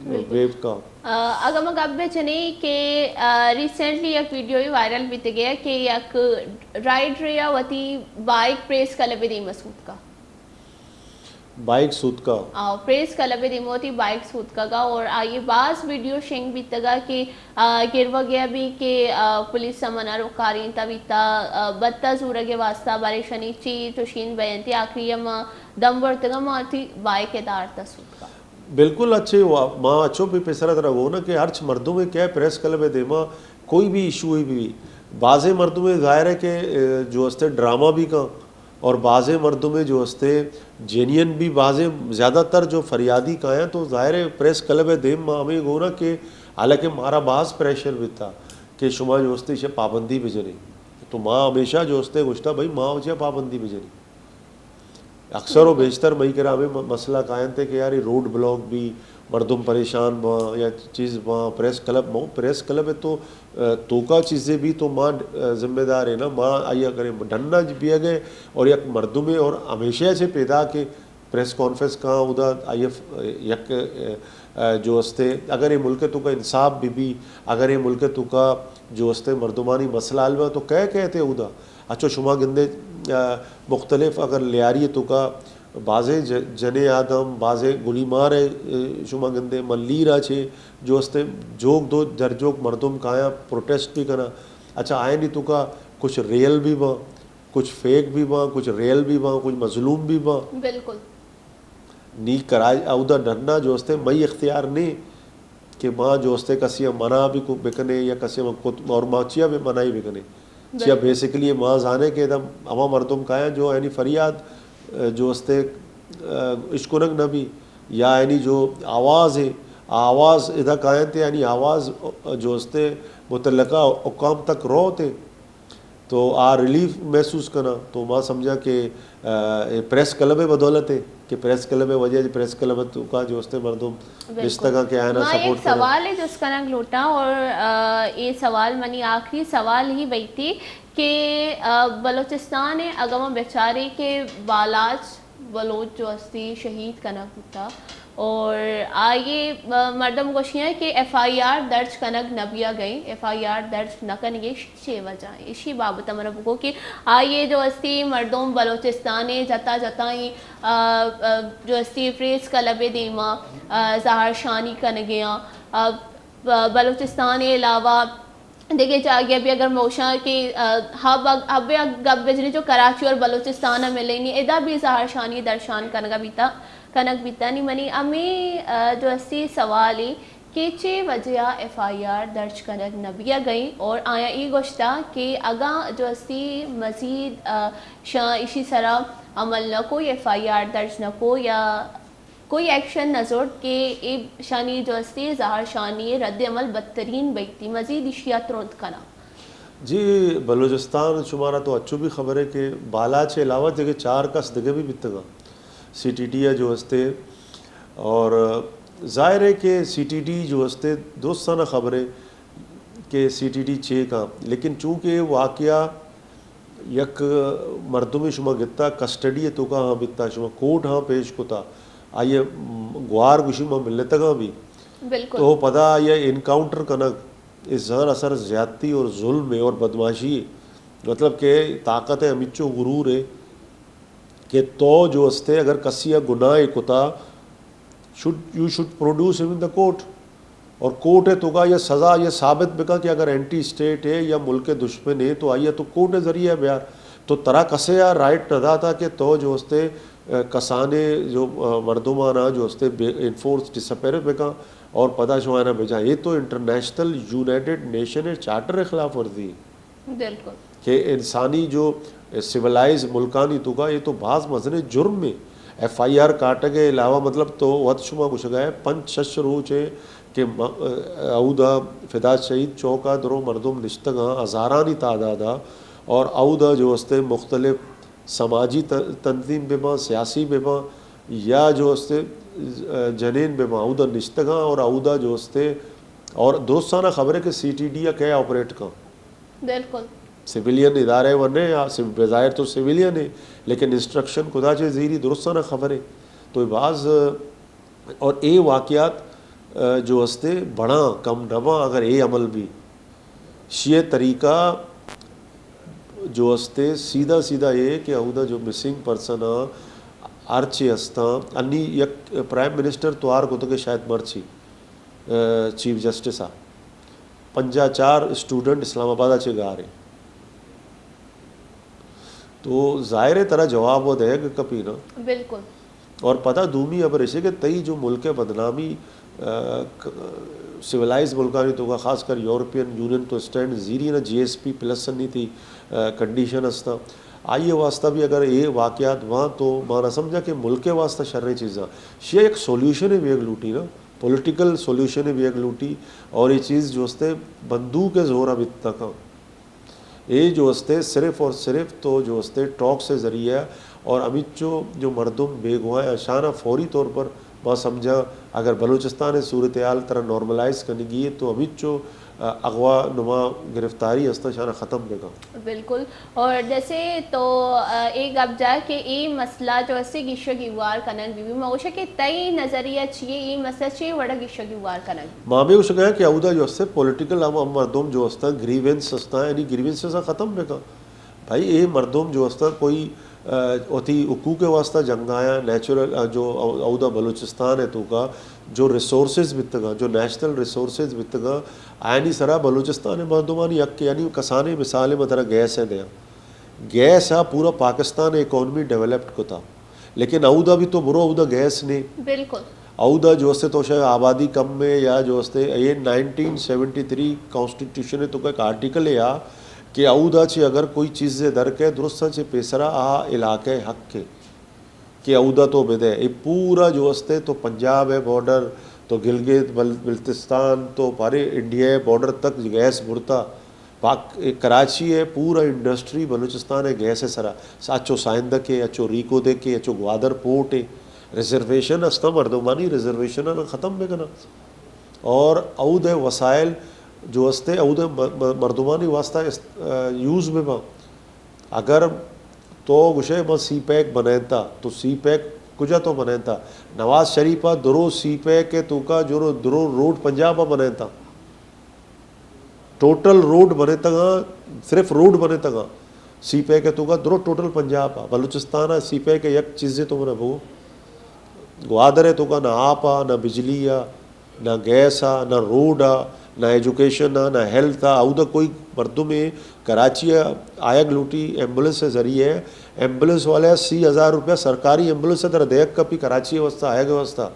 بالکل۔ ویو کا۔ آ، اگاں ما گپ بہ جنیں کہ، آ، ریسنٹلی یک ویڈیوے وائرل بیتگ ئے کہ یک رائیڈرے ءَ وتی بائیک پریس کلب ءِ دیما سوتکا۔ بائیک سوتکا؟ آ، پریس کلب ءِ دیما وتی بائیک سوتکگا اور آئی ءِ باز ویڈیو شنگ بیتگا کہ، آ، گروگے ءَ بھی کہ، آ، پولیس ءَ منا رکارینتا بیتا، آ، بتا زورگ ءِ واسطہ، بارے شنی چی چوشین بیانتی، آخری ءَ ما دم برتگا، ما وتی بائیک ءَ دارتا سوتکا۔ بالکل اچھے وا-، ما اچو پہ پیسرا ترا گونا کہ ہرچ مردمے کہ پریس کلب ءِ دیما کوئی بھی ایشو بھی، بازیں مردمے ظاہر ہے کہ، اے، جو استے ڈرامہ بھی کن اور بازیں مردمے جو استے جینین بھی، بازیں زیادہ تر جو فریادی کایاں تو ظاہر ہے پریس کلب ءِ دیم ما ہمیں گونا کہ حالانکہ مارا باز پریشر بیتا کہ شما جو استے ایشی پابندی بجنے، تو ما ہمیشہ جو استے گوشتا بھئی ما ایشی پابندی بجنے۔ اکثر و بیشتر مئی کرا ہمیں م-، مسئلہ کاینت کہ یار یہ روڈ بلاک بھی، مردم پریشان باں یا چیز باں، پریس کلب، مو پریس کلب ہے تو، آ، توکا چیزیں بھی تو ما، آ، ذمہ دار ہے نا، ما آئی ءَ کریں ڈنا بیگ ءَ اور یک مردمے اور ہمیشہ سے پیدا کہ پریس کانفرنس کاں اودا آئی ایف یک، آ، جو استے، اگر یہ ملک توکا انصاف بھی بھی، اگر یہ ملک توکا جو استے مردمانی مسئلہ حل با تو کہہ کہتے اودا۔ اچھو شما گندے، آ، مختلف اگر لیاری توکا بازیں ج-، جنے آدم، بازیں گلی مار، آ، شما گندے ملیر آ چے جو استے جوک دو درجوک مردم کایاں پروٹیسٹ بھی کنا۔ اچھا آئینی توکا کچھ ریئل بھی باں، کچھ فیک بھی باں، کچھ ریئل بھی باں، کچھ مظلوم بھی باں۔ بالکل۔ نی کرائی اودا ڈنا جو استے مئی اختیار نے کہ ما جو استے کسی منع بھی کو بکنے یا کسی من کت اور ما چیا بھی منع ہی بکنے۔ چیا بالکل۔ بیسیکلی ما زانے کہ دم ہما مردم کایا جو یعنی فریاد، آ، جو استے، آ، اشکنگ نہ بھی یا یعنی جو آواز ہے، آواز ادا کاینتے یعنی آواز، آ، جو استے متعلقہ حکام تک روتے۔ تو آ ریلیف محسوس کناں۔ تو ما سمجھاں کہ، آ، اے پریس کلب ءِ بدولت ہے کہ پریس کلب ءِ وجہ، پریس کلب ءِ توکا جو استے مردم بالکل۔ نشتگاں کہ آیانا ما سپورٹ یک کناں۔ سوالے جست کنگ لوٹاں اور، آ، اے سوال منی آخری سوال ہی بیتی کہ، آ، بلوچستان ءَ اگاں ما بچاریں کہ بالاچ بلوچ جو استی شہید کنگ بوتا، اور آئیے مردم گوشیاں کہ ایف آئی آر درج کنگ نہ بیا گئیں، ایف آئی آر درج نہ کنگے، چے وجہ ایں؟ ایشی بابت من بگو کہ آئیے جو استی مردم بلوچستان جتا جتائیں جو استی پریس کلب دیما زہر شانی کنگیاں، بلوچستان علاوہ دگہ جاگہ بھی اگر موشاں کہ ہب ہب گپ بجنی جو کراچی اور بلوچستان ملینی ادا بھی زہر شانی درشان کنگا بیتا کنگ بیتا۔ نی منی ہمیں جو استی سوال ای کہ چے وجہ ایف آئی آر درج کنگ نہ بیا گئی اور آیا ای گوشتا کہ اگاں جو استی مزید شاں اشی سرا عمل نہ کو، ایف آئی آر درج نہ کو یا کوئی ایکشن نہ زرت کہ اے شانی جو استی زہر شانی رد عمل بدترین بیتی، مزید اشیا ترند کنا۔ جی، بلوچستان شمارا تو اچو بھی خبر ہے کہ بالاچ علاوہ دگہ چار کس دگہ بھی بیتگا سی ٹی ڈی جو استے، اور ظاہر ہے کہ سی ٹی ڈی جو استے درستانہ خبر ہے کہ سی ٹی ڈی چے کا، لیکن چونکہ واقعہ یک مردمے شما گتا، کسٹڈی ء توکا ہاں بیتا، شما کورٹ ہاں پیش کتا، آئی ء گوار گوشی ما ملتگاں بھی۔ بالکل۔ تو پدا آئی ء انکاؤنٹر کنگ، اے زان اثر زیادتی اور ظلم ہے اور بدمعاشی ہے۔ مطلب کہ طاقت ہے ہمیچو غرور ہے کہ تو جو استے اگر کسی ء گناہ کتا، should you should produce him in the court، اور کورٹ ء توکا یہ سزا یہ ثابت بکا کہ اگر اینٹی اسٹیٹ ہے یا ملک دشمن ہے تو آئی ء تو کورٹ ء ذریعہ بیار۔ تو ترا کسے آ رائٹ نہ داتا کہ تو جو استے، آ، کسانے جو، آ، مردمانا جو استے بے، انفورس ڈسپیئر بکا اور پدا شو آنا بجا۔ یہ تو انٹرنیشنل یونائیٹڈ نیشن چارٹر خلاف ورزی۔ بالکل۔ کہ انسانی جو سیولائز ملکانی توکا یہ تو باز مزن جرم ہے۔ ایف آئی آر کاٹگ ء علاوہ مطلب تو وت شما گوشگا ہے پنچ شش روچ ہے کہ م-، اودا فدا شہید چوکا درو مردم نشتگاں ہزارانی تعدادا اور اودا جو استے مختلف سماجی ت-، تنظیم بباں، سیاسی بباں یا جو استے جنین بباں، اودا نشتگاں اور اودا جو استے اور درستانہ خبر ہے کہ سی ٹی ڈی ء کئے آپریٹ کن۔ بالکل۔ سویلین ادارہ ء ورنے یا سو-، بظاہر تو سویلین ہے، لیکن انسٹرکشن کدا چہ زیری درستانہ خبر ہے۔ تو باز، اور اے واقعات، آ، جو استے بڑاں کم نہ باں اگر اے عمل بھی۔ شیئے طریقہ جو استے سیدھا سیدھا اے کہ اودا جو مسنگ پرسن آں، ہر چی استاں، انی یک پرائم منسٹر توار کتگ کہ شاید مرچی، آ، چیف جسٹس آ۔ پنجاہ چار اسٹوڈنٹ اسلام آباد ء چہ گار انت۔ تو ظاہر ہے ترا جواب و دئیگ کپی نا۔ بالکل۔ اور پدا دومی خبر ایشے کہ تئی جو ملک ء بدنامی، آ، ک-، سیولائز ملکانی توکا خاص کر یورپین یونین تو اسٹینڈ زیری نا جی ایس پی پلس انی تئی، آ، کنڈیشن استا۔ آئی ء واسطہ بھی اگر اے واقعات واں تو ما نہ سمجھا کہ ملک ء واسطہ شریں چیزاں۔ شیئے یک سولوشن ہے بیگ لوٹی نا۔ پولیٹیکل سولوشن بیگ لوٹی اور یہ چیز جو استے بندوق زور بیت تکاں۔ اے جو استے صرف اور صرف تو جو استے ٹاک سے ذریعہ اور امیچو جو مردم بیگواہ ہیں، شانا فوری طور پر ما سمجھا اگر بلوچستان صورتحال طرح نارملائز کنگی ہے تو امیچو، آ، اغوا نما گرفتاری استاں شانا ختم بکاں۔ بالکل۔ اور جیسے تو، آ، اے گپ جا کہ اے مسئلہ جو اسے گیشو گیوار کنگ بی بی، ما گوشا کہ تئی نظریہ چیے، اے مسئلہ چے وڑا گیشو گیوار کنگ بی؟ ما بھی گوشگا کہ اودا جو اسے پولیٹیکل ہم، ہم مردم جو استا گریونس استا، یعنی گریونس اسا ختم بکا۔ بھائی اے مردم جو استا کوئی، آ، وتی حقوق واسطہ جنگایا، نیچرل، آ، جو او-، اودا بلوچستان ہے توکا جو ریسورسز بیتگا، جو نیشنل ریسورسز بیتگا، آیانی سرا بلوچستان ء مردمانی حق، یعنی کسانیں مثال ء من ترا گیس ء دیاں۔ گیس ء پورا پاکستان ء اکانومی ڈیولپڈ کتا، لیکن اودا بھی تو برو اودا گیس نے۔ بالکل۔ اودا جو استے تو شاید آبادی کم ہے یا جو استے یہ نائنٹین سیونٹی تھری کانسٹیٹیوشن ء توکا ایک آرٹیکل ہے آ کہ اودا چہ اگر کوئی چیز در کے درستاں چہ پیسرا آ علاقہ حق ہے۔ کہ اودا تو بدے، اے پورا جو استے تو پنجاب ہے بارڈر، تو گلگت بل-، بلتستان، تو پارے انڈیا ہے بارڈر تک گیس برتا۔ پاک-، اے کراچی ہے پورا انڈسٹری بلوچستان ہے گیس ہے سرا۔ اچو سائندک ہے، اچو ریکو دیک ہے، اچو گوادر پورٹ ہے۔ ریزرویشن استا مردمانی ریزرویشن ختم بکنا۔ اور اود ہے وسائل جو استے اود ہے م-، م-، مردمانی واسطہ است-، آ، یوز ببا۔ اگر تو گوشے من سی پیک بنائینتا، تو سی پیک کجا تو بنائینتا؟ نواز شریف ءَ درو سی پیک ءِ توکا جو رو-، درو روڈ پنجاب ءَ بنائینتا۔ ٹوٹل روڈ بنائینتگاں، صرف روڈ بنائینتگاں۔ سی پیک ءِ توکا درو ٹوٹل پنجاب ءَ۔ بلوچستان ءِ سی پیک ءِ یک چیزے تو منا بگو۔ گوادر ءِ توکا نہ آپ ءَ، نہ بجلی ءَ، نہ گیس ءَ، نہ روڈ ءَ، نہ ایجوکیشن ءَ، نہ ہیلتھ ءَ، اودا کوئی مردمے کراچی ءَ آیگ لوٹی ایمبولینس ءِ ذریعے، ایمبولینس والے ءَ سی ہزار روپیہ سرکاری ایمبولینس ءَ ترا دیگ کپی کراچی ءِ واسطہ، آیگ ءِ واسطہ۔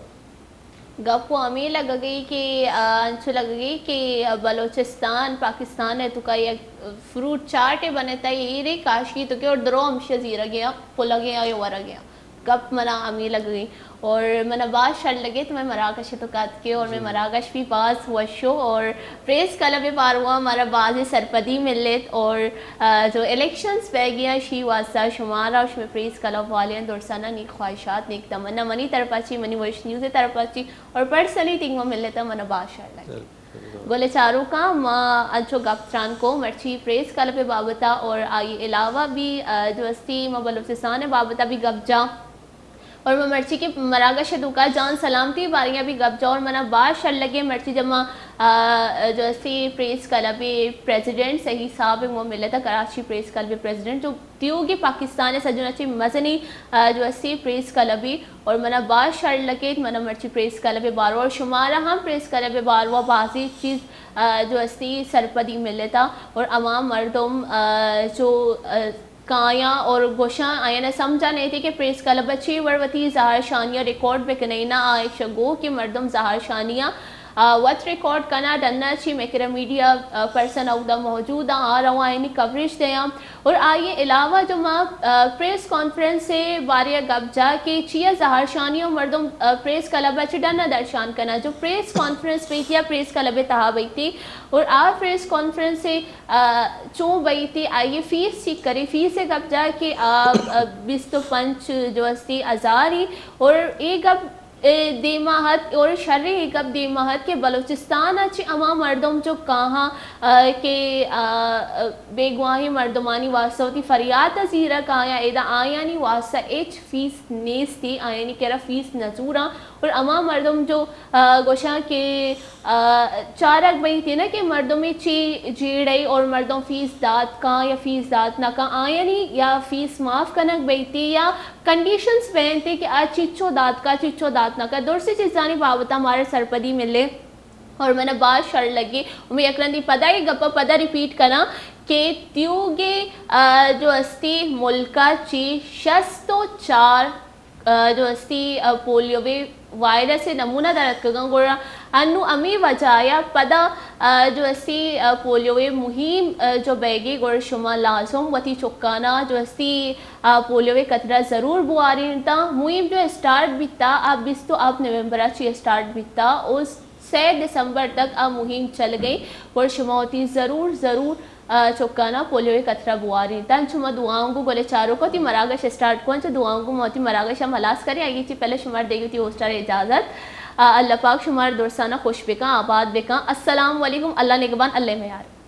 گپ و ہمے لگگی کہ، آ، انچو لگگی کہ بلوچستان، پاکستان ءِ توکا یک فروٹ چاٹ ءِ بنتا، ایرے کاشی تو کہ اور درو ہمشہ زیرگے آ، پلگے آ یا ورگے آ۔ گپ منا ہمے لگی اور منا باز شر لگیت مئے مراگش ءِ توکا اتکے اور مئے مراگش بھی باز وشو اور پریس کلب ءِ باروا مارا بازیں سرپدی ملیت اور، آ، جو الیکشنز بیگی آں شی واسطہ شمارا اور شمئے پریس کلب والیاں درسانا نیک خواہشات، نیک تمنا منی طرفا چی، منی وش نیوز ءِ طرفا چی اور پرسنلی ٹیم ءَ ملیت منا باز شر لگیت۔ گل چاروکاں، ما انچو گپ تران کو مرچی پریس کلب ءِ بابتا اور آئی علاوہ بھی، آ، جو استی ما بلوچستان ءِ بابتا بھی گپ جاں اور ما مرچی کہ مراگش ءِ توکا جان سلامتی باریا بھی گپ جاں اور منا باز شر لگے مرچی جب ما، آ، جو استی پریس کلب ءِ پریزیڈنٹ سہی صاحب ءَ مو ملتا، کراچی پریس کلب ءِ پریزیڈنٹ جو تیوگی پاکستان ءِ سجنا چی مزنی، آ، جو استی پریس کلبی اور منا باز شر لگیت، منا مرچی پریس کلب ءِ باروا اور شمارا ہم پریس کلب ءِ باروا بازی چیز، آ، جو استی سرپدی ملتا اور عوام مردم، آ، جو، آ، کایاں اور گوشاں آیانا سمجھا نہیں تھی کہ پریس کلب ءَ چی وڑ وتی ظاہر شانیاں ریکارڈ بکنینا آ ایشا گو کہ مردم ظاہر شانیاں آ، وت ریکارڈ کناں، ڈنا چی مئے کرا میڈیا، آ، پرسن اودا موجود آں، آ رواں آیانی کوریج دیاں۔ اور آئی علاوہ جو ما، آ، پریس کانفرنس ءِ بارے ءَ گپ جا کہ چیا ظاہر شانی ءَ مردم، آ، پریس کلب ءَ چہ ڈنا درشان کناں، جو پریس کانفرنس بیتی یا پریس کلب ءِ تہا بیتی اور آ پریس کانفرنس ءَ، آ، چون بیتی، آئی فیس چی کرے، فیس ءِ گپ جا کہ آ، آ، بیست و پنچ جو استی ہزاری اور اے گپ اے دیما ات اور شریں اے گپ دیما ات کہ بلوچستان ءَ چہ ہما مردم جو کاہاں، آ، کہ، آ، بیگواہیں مردمانی واسطہ وتی فریاد ءَ زیرگ آیاں، ادا آیانی واسطہ ہچ فیس نیستی، آیانی کرا فیس نہ زوراں اور ہما مردم جو، آ، گوشاں کہ، آ، چارگ بیتی نہ کہ مردمے چی جیڑئی اور مردم فیس دات کاں یا فیس دات نہ کاں، آیانی یا فیس معاف کنگ بیتی یا کنڈیشنز بینت کہ آ چچو دات کا، چچو دات نہ کا۔ درستی چیزانی بابت ءَ مارا سرپدی ملے اور منا باز شر لگی۔ و من یک رندی پدا اے گپ ءَ پدا ریپیٹ کناں کہ تیوگے، آ، جو استی ملک ءَ چی شست و چار، آ، جو استی، آ، پولیو وے وائرس ءِ نمونہ در اتکگاں، گڑا انو ہمے وجہ ءَ پدا، آ، جو استی، آ، پولیو وے مہیم، آ، جو بیگی گڑا شما لازم وتی چکانا جو استی آ، پولیو ءِ قطرہ ضرور بوارینتاں۔ مہم جو اسٹارٹ بیتا، آ بیست و ہپت نومبر ءَ چی اسٹارٹ بیتا، او سے دسمبر تک آ مہم چل گئی۔ گڑا شما وتی ضرور، ضرور، آ، چکانا پولیو ءِ قطرہ بوارینتاں۔ انچو ما دعاؤں گو گلے چاروک وتی مراگش اسٹارٹ کو، انچو دعاؤں گو ما وتی مراگش ہم ہلاس کریں، آئی چی پہلے شمار دیگی وتی ہوسٹر اجازت۔ آ، اللہ پاک شمار درسانا خوش بکاں، آباد بکاں۔ السلام علیکم، اللہ نگبان، اللہ میار۔